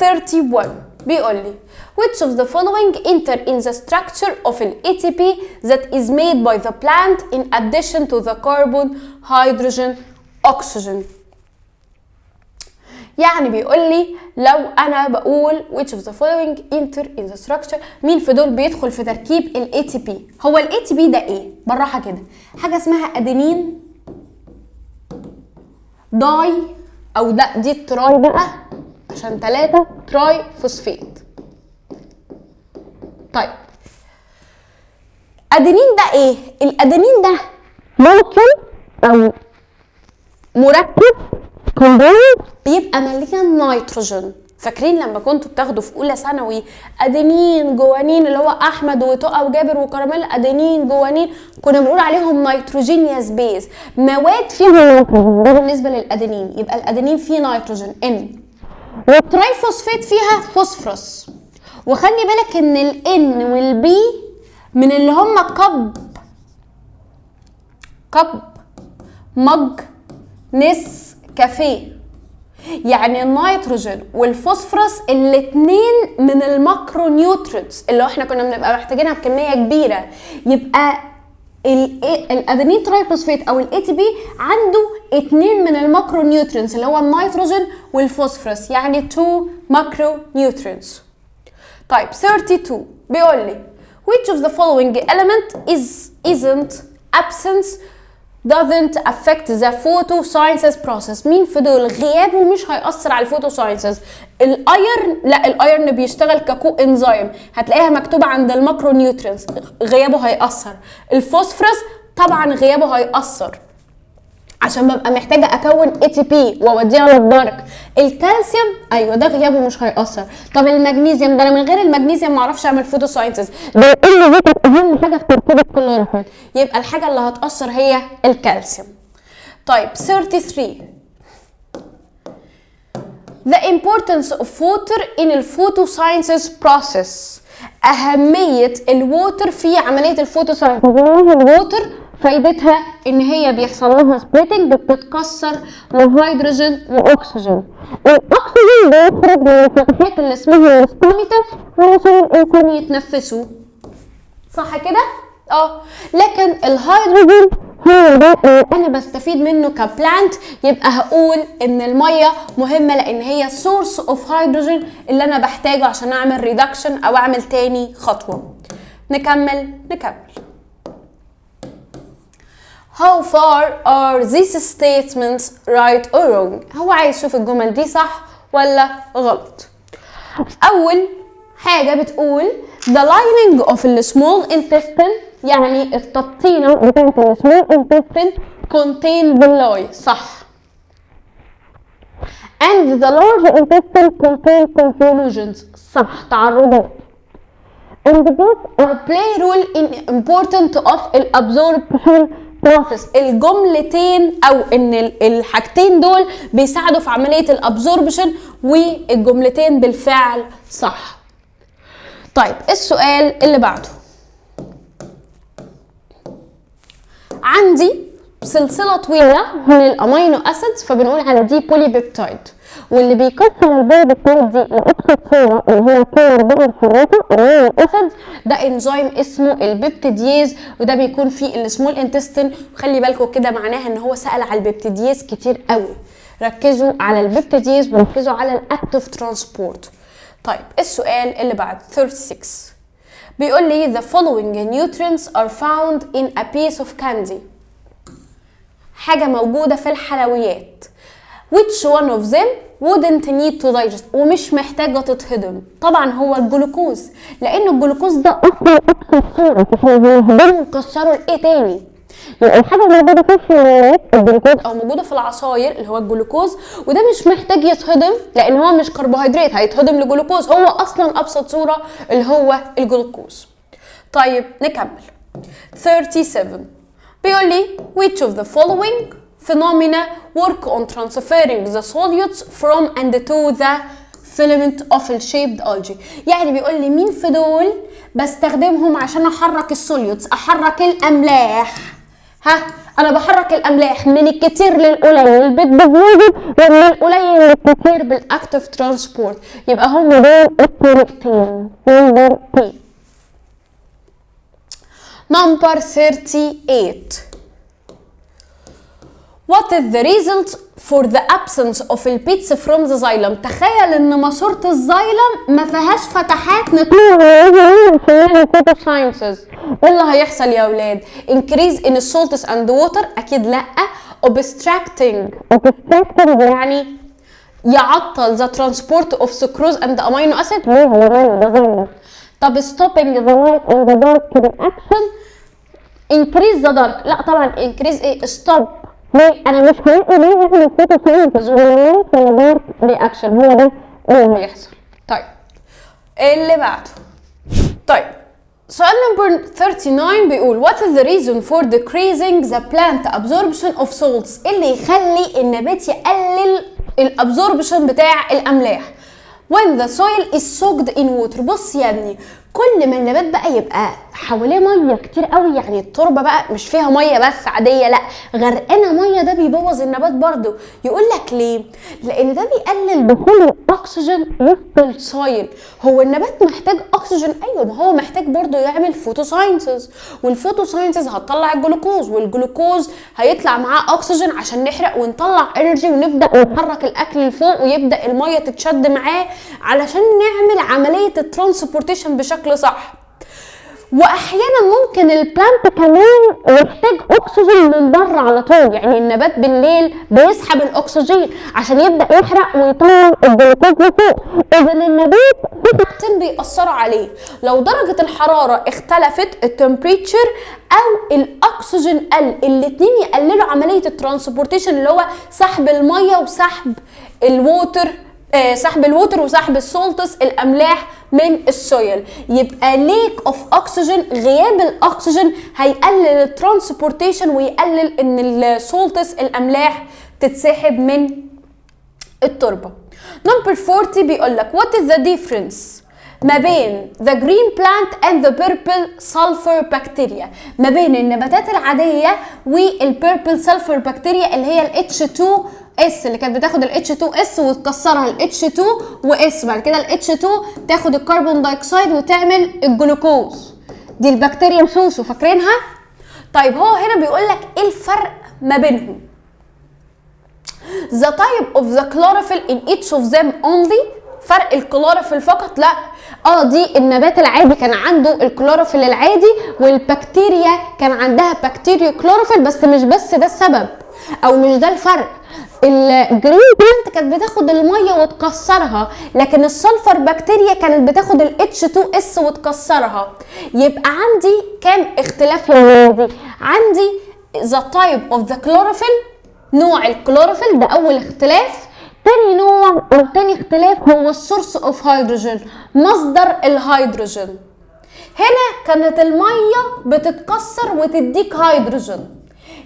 31 بيقول لي which of the following enter in the structure of an ATP that is made by the plant in addition to the carbon, hydrogen, oxygen. يعني بيقول لي لو انا بقول which of the following enter in the structure، مين في دول بيدخل في تركيب ال ATP؟ هو ال ATP ده ايه؟ بالراحة كده، حاجة اسمها adenine di، او ده دي ال tri بقى عشان 3 triphosphate. طيب ادينين ده ايه؟ الادينين ده molecule او مركب compound بيبقى مليان نيتروجين. فاكرين لما كنتوا بتاخدوا في اولى ثانوي adenine guanine اللي هو احمد وتقى وجابر وكراميل، adenine guanine كنا بنقول عليهم nitrogenous base، مواد فيها نيتروجين. ده بالنسبة للادينين، يبقى الادينين فيه نيتروجين N، وال triphosphate فيها فوسفورس. وخلي بالك ان ال N وال P من اللي هم cup cup mug نس كافيه، يعني النيتروجين والفوسفورس الاتنين من ال macronutrients اللي احنا كنا بنبقى محتاجينها بكمية كبيرة. يبقى ال adenine triphosphate او ال ATP عنده اتنين من ال macronutrients اللي هو النيتروجين والفوسفورس، يعني 2 macronutrients. طيب 32 بيقول لي which of the following element is isn't absence doesn't affect the photosynthesis process. مين في دول غيابه مش هيأثر على ال photosynthesis؟ ال iron، لا ال iron بيشتغل ك coenzyme، هتلاقيها مكتوبة عند ال macronutrients، غيابه هيأثر. الفوسفورس طبعا غيابه هيأثر عشان ببقى محتاجه اكون ATP واوديها لل dark. الكالسيوم ايوه ده غيابه مش هيأثر. طب المغنيسيوم ده انا من غير المغنيسيوم ما اعرفش اعمل photosynthesis، ده اللي دي اهم حاجة في تركيب الكلوروفيل، يبقى الحاجة اللي هتأثر هي الكالسيوم. طيب 33 The importance of water in the photosynthesis process. أهمية ال water في عملية ال photosynthesis. ال water فايدتها ان هي بيحصل لها splitting، بتتكسر لهيدروجين واكسجين. الاكسجين بيخرج من الفتحات اللي اسمها ال stomata علشان الانسان يتنفسه، صح كده؟ لكن الهيدروجين هو ده اللي انا بستفيد منه ك plant، يبقى هقول ان المية مهمة لان هي source of hydrogen اللي انا بحتاجه عشان اعمل reduction او اعمل تاني خطوة. نكمل. How far are these statements right or wrong؟ هو عايز يشوف الجمل دي صح ولا غلط. أول حاجة بتقول the lining of the small intestine، يعني التبطينة بتاعت ال small intestine contain villi، صح. And the large intestine contain convolutions، صح، تعرجات. And both are play role in important of the absorption process. الجملتين او ان الحاجتين دول بيساعدوا في عملية ال absorption، والجملتين بالفعل صح. طيب السؤال اللي بعده، عندي سلسلة طويلة من ال amino acids فبنقول على دي polypeptide، واللي بيكسر ال polypeptide دي لاقصى صوره اللي هي الكور الحراتة ال amino acid، ده انزيم اسمه ال peptidase، وده بيكون في ال small intestine. وخلي بالكم كده معناها ان هو سأل على ال peptidase كتير قوي، ركزوا على ال peptidase وركزوا على ال active transport. طيب السؤال اللي بعد 36 بيقول لي the following nutrients are found in a piece of candy، حاجة موجودة في الحلويات، which one of them wouldn't need to digest، ومش محتاجة تتهضم. طبعا هو الجلوكوز، لأن الجلوكوز ده أصلا أكثر صورة، فاحنا بنهضمه ونكسره لإيه تاني؟ يبقى الحاجة الموجودة في الحيوانات الجلوكوز، او موجودة في العصاير اللي هو الجلوكوز، وده مش محتاج يتهضم لان هو مش كربوهيدرات هيتهضم لجلوكوز، هو اصلا ابسط صوره اللي هو الجلوكوز. طيب نكمل. 37 بيقول لي which of the following phenomena work on transferring the solutes from and to the filament of the shaped algae؟ يعني بيقول لي مين في دول بستخدمهم عشان احرك ال solutes، احرك الاملاح. ها، انا بحرك الاملاح من الكتير للقليل بال diffusion ومن القليل للكتير بال active transport. يبقى هم دول الطريقتين. number B. Number 38، What is the result for the absence of the pits from the xylem؟ تخيل ان ماسورة ال xylem ما فيهاش فتحات نطلع photosynthesis. ايه اللي هيحصل يا اولاد؟ increase in salts and water؟ اكيد لا. obstructing، obstructing يعني يعطل the transport of sucrose and amino acid؟ ليه؟ هو ماله ده xylem. طب stopping the light and the dark reaction، increase the dark؟ لا طبعا، increase ايه؟ stop. ليه؟ انا مش هلاقي ليه يعمل photosynthesis ولا light ولا dark reaction، هو ده اللي هيحصل. طيب اللي بعده. طيب سؤال number 39 بيقول what is the reason for decreasing the plant absorption of salts؟ إيه اللي يخلي النبات يقلل ال absorption بتاع الاملاح when the soil is soaked in water؟ بص يا ابني، كل ما النبات بقى يبقى حواليه مية كتير قوي، يعني التربة بقى مش فيها مية بس عاديه، لا غرقانة ميه، ده بيبوظ النبات برضو. يقول لك ليه؟ لان ده بيقلل دخول الاكسجين وسط ال soil. هو النبات محتاج اكسجين؟ ايوه، ما هو محتاج برضو يعمل photosynthesis، وال photosynthesis هتطلع الجلوكوز، والجلوكوز هيطلع معاه اكسجين عشان نحرق ونطلع energy ونبدا نحرك الاكل لفوق ويبدا المية تتشد معاه علشان نعمل عملية ال transportation بشكل صح. واحيانا ممكن ال plant كمان يحتاج اكسجين من بره على طول، يعني النبات بالليل بيسحب الاكسجين عشان يبدا يحرق ويطلع الجلوكوز لفوق. اذا النبات في حاجتين بيأثروا عليه: لو درجه الحرارة اختلفت، ال temperature، او الاكسجين قل، الاتنين يقللوا عملية ال transportation اللي هو سحب المية وسحب ال water، سحب ال water وسحب ال salts الاملاح من ال soil. يبقى lack of oxygen، غياب الاكسجين هيقلل ال transportation ويقلل ان ال salts الاملاح تتسحب من التربه. number 40 بيقول لك what is the difference ما بين the green plant and the purple sulfur bacteria؟ ما بين النباتات العادية وال purple sulfur bacteria اللي هي ال H2S، اللي كانت بتاخد ال H2S وتكسرها ال H2 و S، بعد كده ال H2 تاخد ال carbon dioxide وتعمل الجلوكوز. دي البكتيريا سوسو، فاكرينها؟ طيب هو هنا بيقول لك ايه الفرق ما بينهم؟ the type of the chlorophyll in each of them only، فرق الكلوروفيل فقط؟ لا، دي النبات العادي كان عنده الكلوروفيل العادي، والبكتيريا كان عندها bacteriochlorophyll، بس مش بس ده السبب او مش ده الفرق. ال green plant كانت بتاخد المية وتكسرها، لكن ال sulfur bacteria كانت بتاخد ال H2S وتكسرها. يبقى عندي كام اختلاف يا ولادي؟ عندي the type of the chlorophyll، نوع الكلوروفيل، ده اول اختلاف. تاني نوع او تاني اختلاف هو ال source of hydrogen، مصدر الهيدروجين. هنا كانت المية بتتكسر وتديك هيدروجين،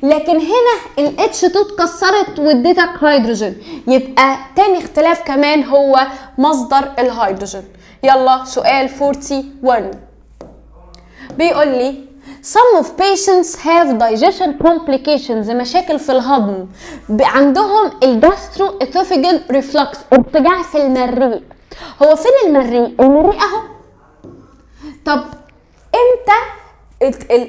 لكن هنا ال H2 اتكسرت واديتك هيدروجين. يبقى تاني اختلاف كمان هو مصدر الهيدروجين. يلا سؤال 41 بيقول لي Some of patients have digestion complications، مشاكل في الهضم، عندهم ال gastroesophageal reflux، ارتجاع في المريء. هو فين المريء؟ المريء اهو. طب امتى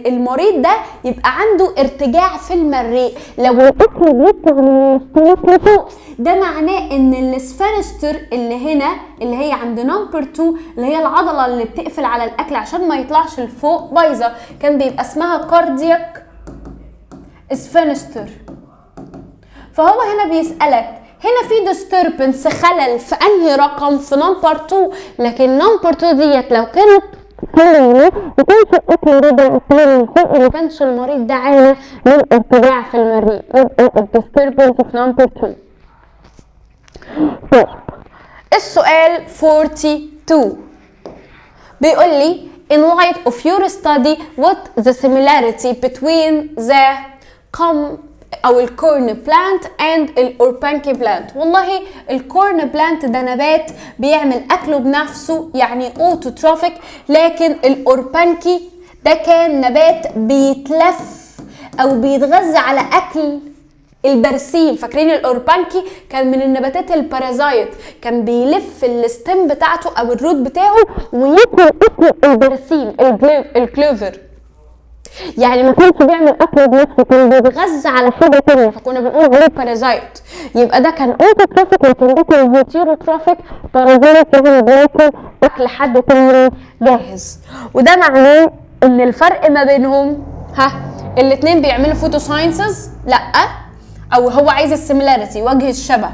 المريض ده يبقى عنده ارتجاع في المريء؟ لو الاكل بيطلع من ال stomach لفوق، ده معناه ان ال sphincter اللي هنا، اللي هي عند number 2، اللي هي العضلة اللي بتقفل على الاكل عشان ما يطلعش لفوق، بايظه. كان بيبقى اسمها cardiac sphincter. فهو هنا بيسألك هنا في disturbance، خلل في انهي رقم؟ في number 2. لكن number 2 ديت لو كانت ما كانش الاكل رجع تاني، ما كانش المريض ده عانى من ارتجاع في المريء. يبقى disturbance of number 2. طيب السؤال 42 بيقول لي in light of your study what the similarity between the com او ال corn plant and ال Orobanche plant. والله ال corn plant ده نبات بيعمل اكله بنفسه، يعني autotrophic، لكن ال Orobanche ده كان نبات بيتلف او بيتغذى على اكل البرسيم. فاكرين ال Orobanche كان من النباتات ال parasite، كان بيلف ال stem بتاعته او ال root بتاعه وياكل اكل البرسيم ال clover، يعني ما كانش بيعمل اكل بنفسه، كان بيتغذى على حاجة تانية، فكنا بنقول عليه parasite. يبقى ده كان autotrophic لكن ده كان heterotrophic parasite، كان بياكل اكل حد تاني جاهز. وده معناه ان الفرق ما بينهم، ها، الاثنين بيعملوا photosynthesis؟ لا، او هو عايز ال similarity وجه الشبه.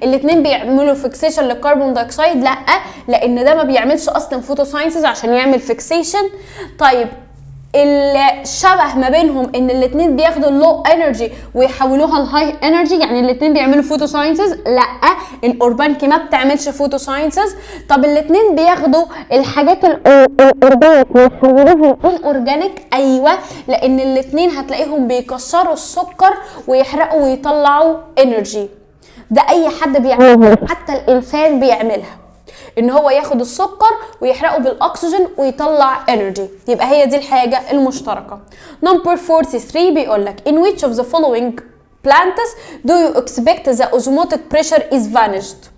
الاثنين بيعملوا fixation لل carbon dioxide؟ لا، لان ده ما بيعملش اصلا photosynthesis عشان يعمل fixation. طيب الشبه ما بينهم ان الاثنين بياخدوا ال low energy ويحولوها ل high energy، يعني الاثنين بيعملوا photosynthesis؟ لا، ال Orobanche ما بتعملش photosynthesis. طب الاثنين بياخدوا الحاجات ال organic ويحولوها inorganic؟ ايوه، لان الاثنين هتلاقيهم بيكسروا السكر ويحرقوا ويطلعوا energy. ده اي حد بيعملها، حتى الانسان بيعملها، ان هو ياخد السكر ويحرقه بالاكسجين ويطلع energy. يبقى هي دي الحاجة المشتركه. number 43 بيقول لك in which of the following plants do you expect the osmotic pressure is vanished.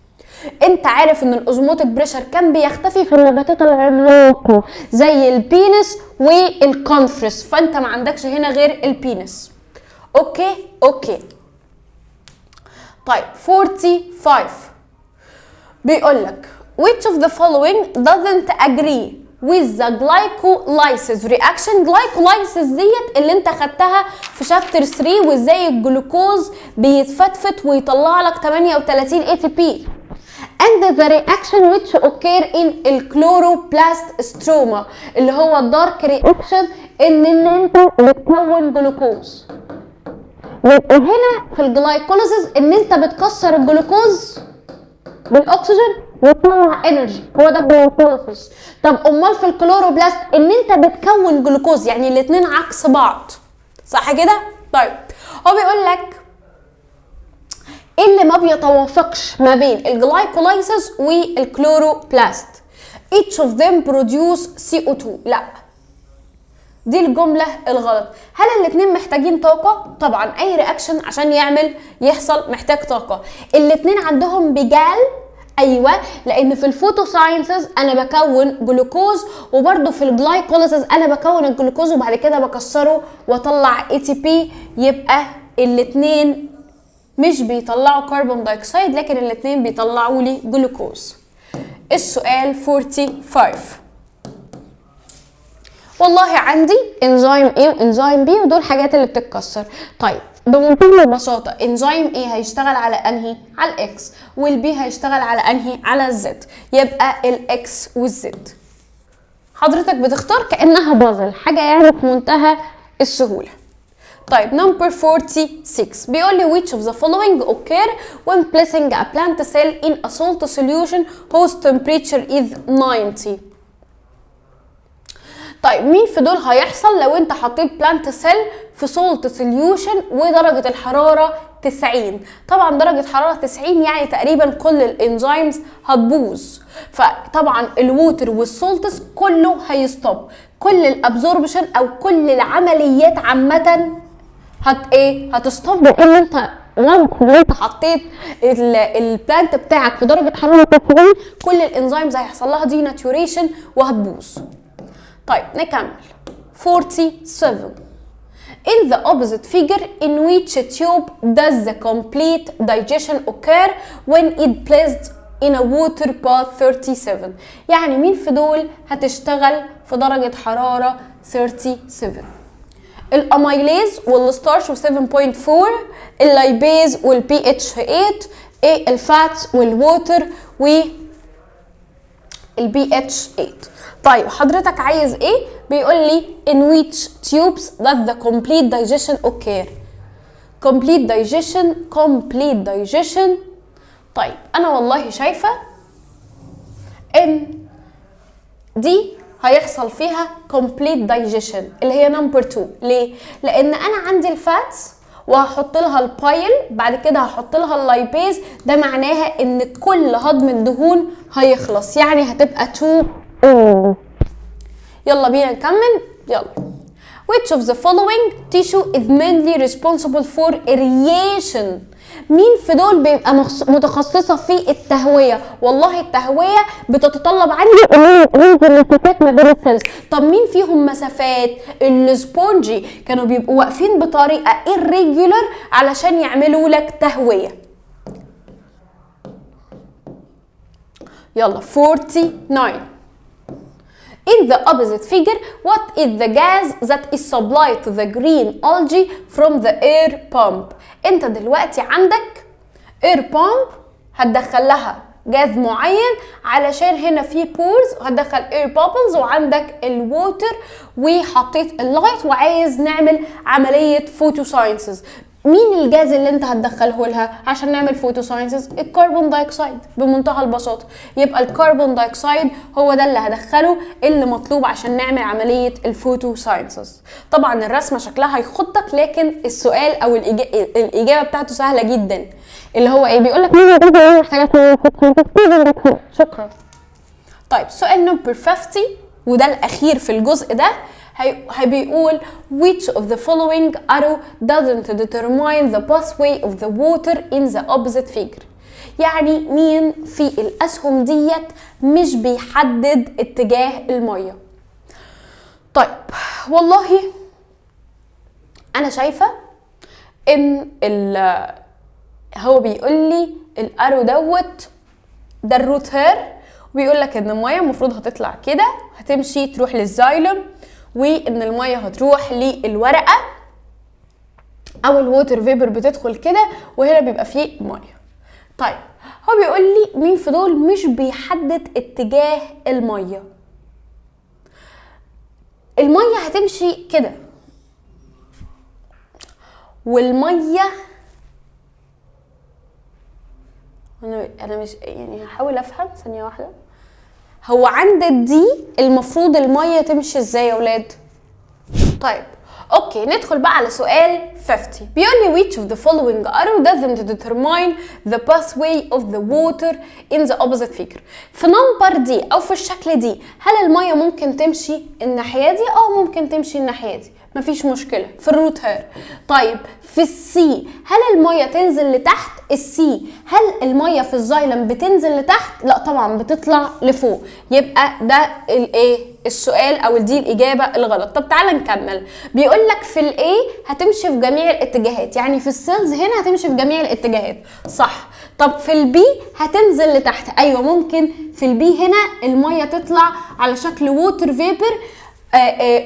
انت عارف ان ال osmotic pressure كان بيختفي في النباتات العملاقة زي ال beans وال conifers، فانت ما عندكش هنا غير ال beans. okay. طيب 45 بيقول لك which of the following doesn't agree with the glycolysis reaction. glycolysis ديت اللي انت خدتها في chapter 3، وازاي الجلوكوز بيتفتفت ويطلع لك 38 ATP and the reaction which occur in ال chloroplast stroma اللي هو ال dark reaction، ان انت بتكون جلوكوز. يبقى هنا في ال glycolysis ان انت بتكسر الجلوكوز بالاكسجين وتطلع energy، هو ده ال glycolysis. طب امال في ال chloroplast ان انت بتكون جلوكوز، يعني الاثنين عكس بعض، صح كده؟ طيب هو بيقول لك ايه اللي ما بيتوافقش ما بين ال glycolysis وال chloroplast؟ each of them produce CO2. لا، دي الجملة الغلط. هل الاتنين محتاجين طاقة؟ طبعا، اي reaction عشان يعمل يحصل محتاج طاقة. الاتنين عندهم PGAL؟ ايوه، لان في ال photosynthesis انا بكون جلوكوز، وبرده في ال glycolysis انا بكون الجلوكوز وبعد كده بكسره واطلع ATP. يبقى الاتنين مش بيطلعوا carbon dioxide، لكن الاتنين بيطلعوا لي جلوكوز. السؤال 45، والله عندي انزيم A وانزيم B، ودول حاجات اللي بتتكسر. طيب بمنتهى البساطة انزيم A هيشتغل على انهي؟ على ال X. وال B هيشتغل على انهي؟ على ال Z. يبقى ال X وال Z. حضرتك بتختار كانها بازل، حاجة يعني في منتهى السهولة. طيب number 46 بيقول لي which of the following occur when placing a plant cell in a salt solution whose temperature is 90. طيب مين في دول هيحصل لو انت حطيت plant cell في salt solution ودرجة الحرارة 90؟ طبعا درجة حرارة 90 يعني تقريبا كل ال enzymes هتبوظ، فطبعا ال water وال salts كله هي stop، كل ال absorption او كل العمليات عامة هت ايه؟ هت stop، لان انت once ان انت حطيت ال plant بتاعك في درجة حرارة 90 كل ال enzymes هيحصل لها denaturation وهتبوظ. طيب نكمل 47. In the opposite figure, in which tube does the complete digestion occur when it placed in a water bath 37؟ يعني مين في دول هتشتغل في درجة حرارة 37؟ ال amylase وال starch و 7.4، ال lipase وال pH 8، ايه ال fats وال water و ال pH 8. طيب حضرتك عايز ايه؟ بيقول لي in which tubes does the complete digestion occur؟ complete digestion، complete digestion. طيب انا والله شايفه ان دي هيحصل فيها complete digestion اللي هي number 2. ليه؟ لان انا عندي ال fats وهحط لها ال bile، بعد كده هحط لها ال lipase، ده معناها ان كل هضم الدهون هيخلص، يعني هتبقى 2. يلا بينا نكمل. يلا، which of the following tissue is mainly responsible for aeration؟ مين في دول بيبقى متخصصة في التهوية؟ والله التهوية بتتطلب عندي مسافات ما بين ال cells. طب مين فيهم مسافات؟ ال spongy كانوا بيبقوا واقفين بطريقة irregular علشان يعملوا لك تهوية. يلا 49. In the opposite figure, what is the gas that is supplied to the green algae from the air pump؟ انت دلوقتي عندك air pump هتدخل لها جاز معين علشان هنا في pores، وهتدخل air bubbles، وعندك ال water، وحطيت ال light، وعايز نعمل عملية photosynthesis. مين الجاز اللي انت هتدخله لها عشان نعمل photosynthesis؟ ال carbon dioxide بمنتهى البساطة. يبقى ال carbon dioxide هو ده اللي هدخله اللي مطلوب عشان نعمل عملية ال photosynthesis. طبعا الرسمة شكلها هيخضك، لكن السؤال او الاجابة بتاعته سهلة جدا، اللي هو ايه؟ بيقول لك شكرا. طيب سؤال number 50، وده الاخير في الجزء ده، هي بيقول which of the following arrow doesn't determine the pathway of the water in the opposite figure؟ يعني مين في الأسهم ديت مش بيحدد اتجاه المية؟ طيب والله أنا شايفة إن هو بيقول لي ال arrow دوت ده ال root hair، وبيقول لك إن المية المفروض هتطلع كده، هتمشي تروح لل xylem، وان المية هتروح للورقه او ال water vapor بتدخل كده، وهنا بيبقى فيه مية. طيب هو بيقول لي مين في دول مش بيحدد اتجاه المية؟ المية هتمشي كده، والمية انا مش يعني هحاول افهم ثانية واحدة. هو عند ال D المفروض المية تمشي ازاي يا ولاد؟ طيب okay، ندخل بقى على سؤال 50. بيقول لي which of the following arrow doesn't determine the pathway of the water in the opposite figure؟ في number D او في الشكل دي، هل المية ممكن تمشي الناحية دي؟ ممكن تمشي الناحية دي، مفيش مشكلة في ال root hair. طيب في ال C هل المية تنزل لتحت؟ ال C هل المية في ال xylem بتنزل لتحت؟ لا طبعا بتطلع لفوق. يبقى ده الايه السؤال او دي الاجابة الغلط. طب تعالى نكمل. بيقول لك في ال A هتمشي في جميع الاتجاهات، يعني في ال cells هنا هتمشي في جميع الاتجاهات، صح. طب في ال B هتنزل لتحت، ايوه ممكن في ال B هنا المية تطلع على شكل water vapor،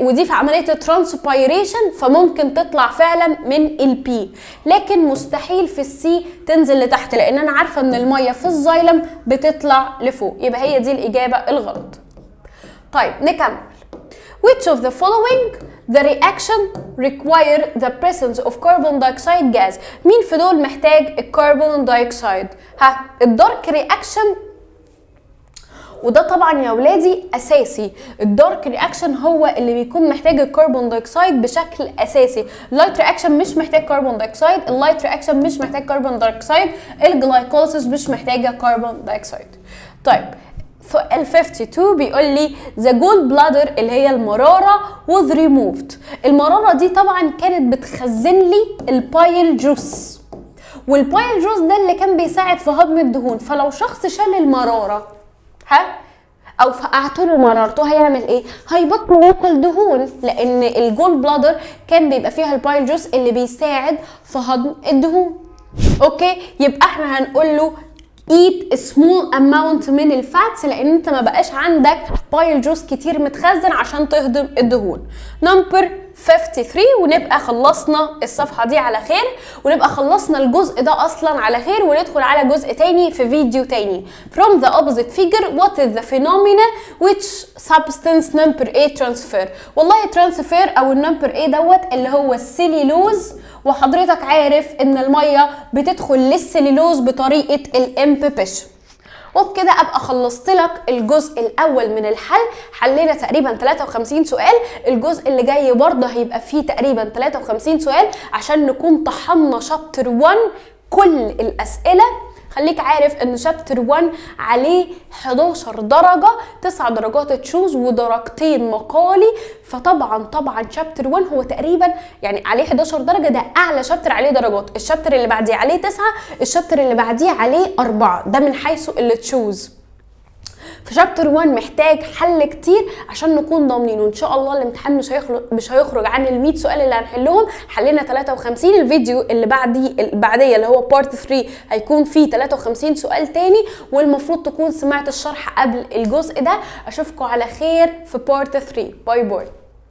ودي في عملية ال transpiration، فممكن تطلع فعلا من ال B، لكن مستحيل في ال C تنزل لتحت، لان انا عارفه ان المية في ال xylem بتطلع لفوق. يبقى هي دي الاجابة الغلط. طيب نكمل. Which of the following the reaction require the presence of carbon dioxide gas؟ مين في دول محتاج ال carbon dioxide؟ ها، ال dark reaction، وده طبعا يا ولادي اساسي. ال dark reaction هو اللي بيكون محتاج ال carbon dioxide بشكل اساسي. ال light reaction مش محتاج carbon dioxide، ال light reaction مش محتاج carbon dioxide، ال glycolysis مش محتاجه carbon dioxide. طيب سؤال 52 بيقول لي the gall bladder اللي هي المرارة was removed. المرارة دي طبعا كانت بتخزن لي ال bile juice، وال bile juice ده اللي كان بيساعد في هضم الدهون. فلو شخص شال المرارة، ها، او فقعت له مرارته، هيعمل ايه؟ هيبطل ياكل دهون، لان ال gall bladder كان بيبقى فيها ال bile juice اللي بيساعد في هضم الدهون. okay، يبقى احنا هنقول له eat a small amount من ال fats، لان انت ما بقاش عندك bile juice كتير متخزن عشان تهضم الدهون. number 53، ونبقى خلصنا الصفحة دي على خير، ونبقى خلصنا الجزء ده اصلا على خير، وندخل على جزء تاني في فيديو تاني. From the opposite figure، what is the phenomena which substance number A transfer؟ والله transfer او ال number A دوت اللي هو السليلوز، وحضرتك عارف ان المية بتدخل للسليلوز بطريقة ال imbibition. وبكده ابقى خلصت لك الجزء الاول من الحل. حلينا تقريبا 53 سؤال. الجزء اللي جاي برضه هيبقى فيه تقريبا 53 سؤال عشان نكون طحنا chapter 1 كل الاسئله. خليك عارف ان chapter 1 عليه 11 درجة، 9 درجات choose ودرجتين مقالي. فطبعا طبعا chapter 1 هو تقريبا يعني عليه 11 درجة، ده اعلى chapter عليه درجات. ال chapter اللي بعديه عليه 9، ال chapter اللي بعديه عليه 4، ده من حيث ال choose. ف chapter 1 محتاج حل كتير عشان نكون ضامنينه. ان شاء الله الامتحان مش هيخرج عن ال 100 سؤال اللي هنحلهم. حلينا 53، الفيديو اللي بعديه اللي بعديه اللي هو part 3 هيكون فيه 53 سؤال تاني، والمفروض تكون سمعت الشرح قبل الجزء ده. اشوفكم على خير في part 3. bye bye.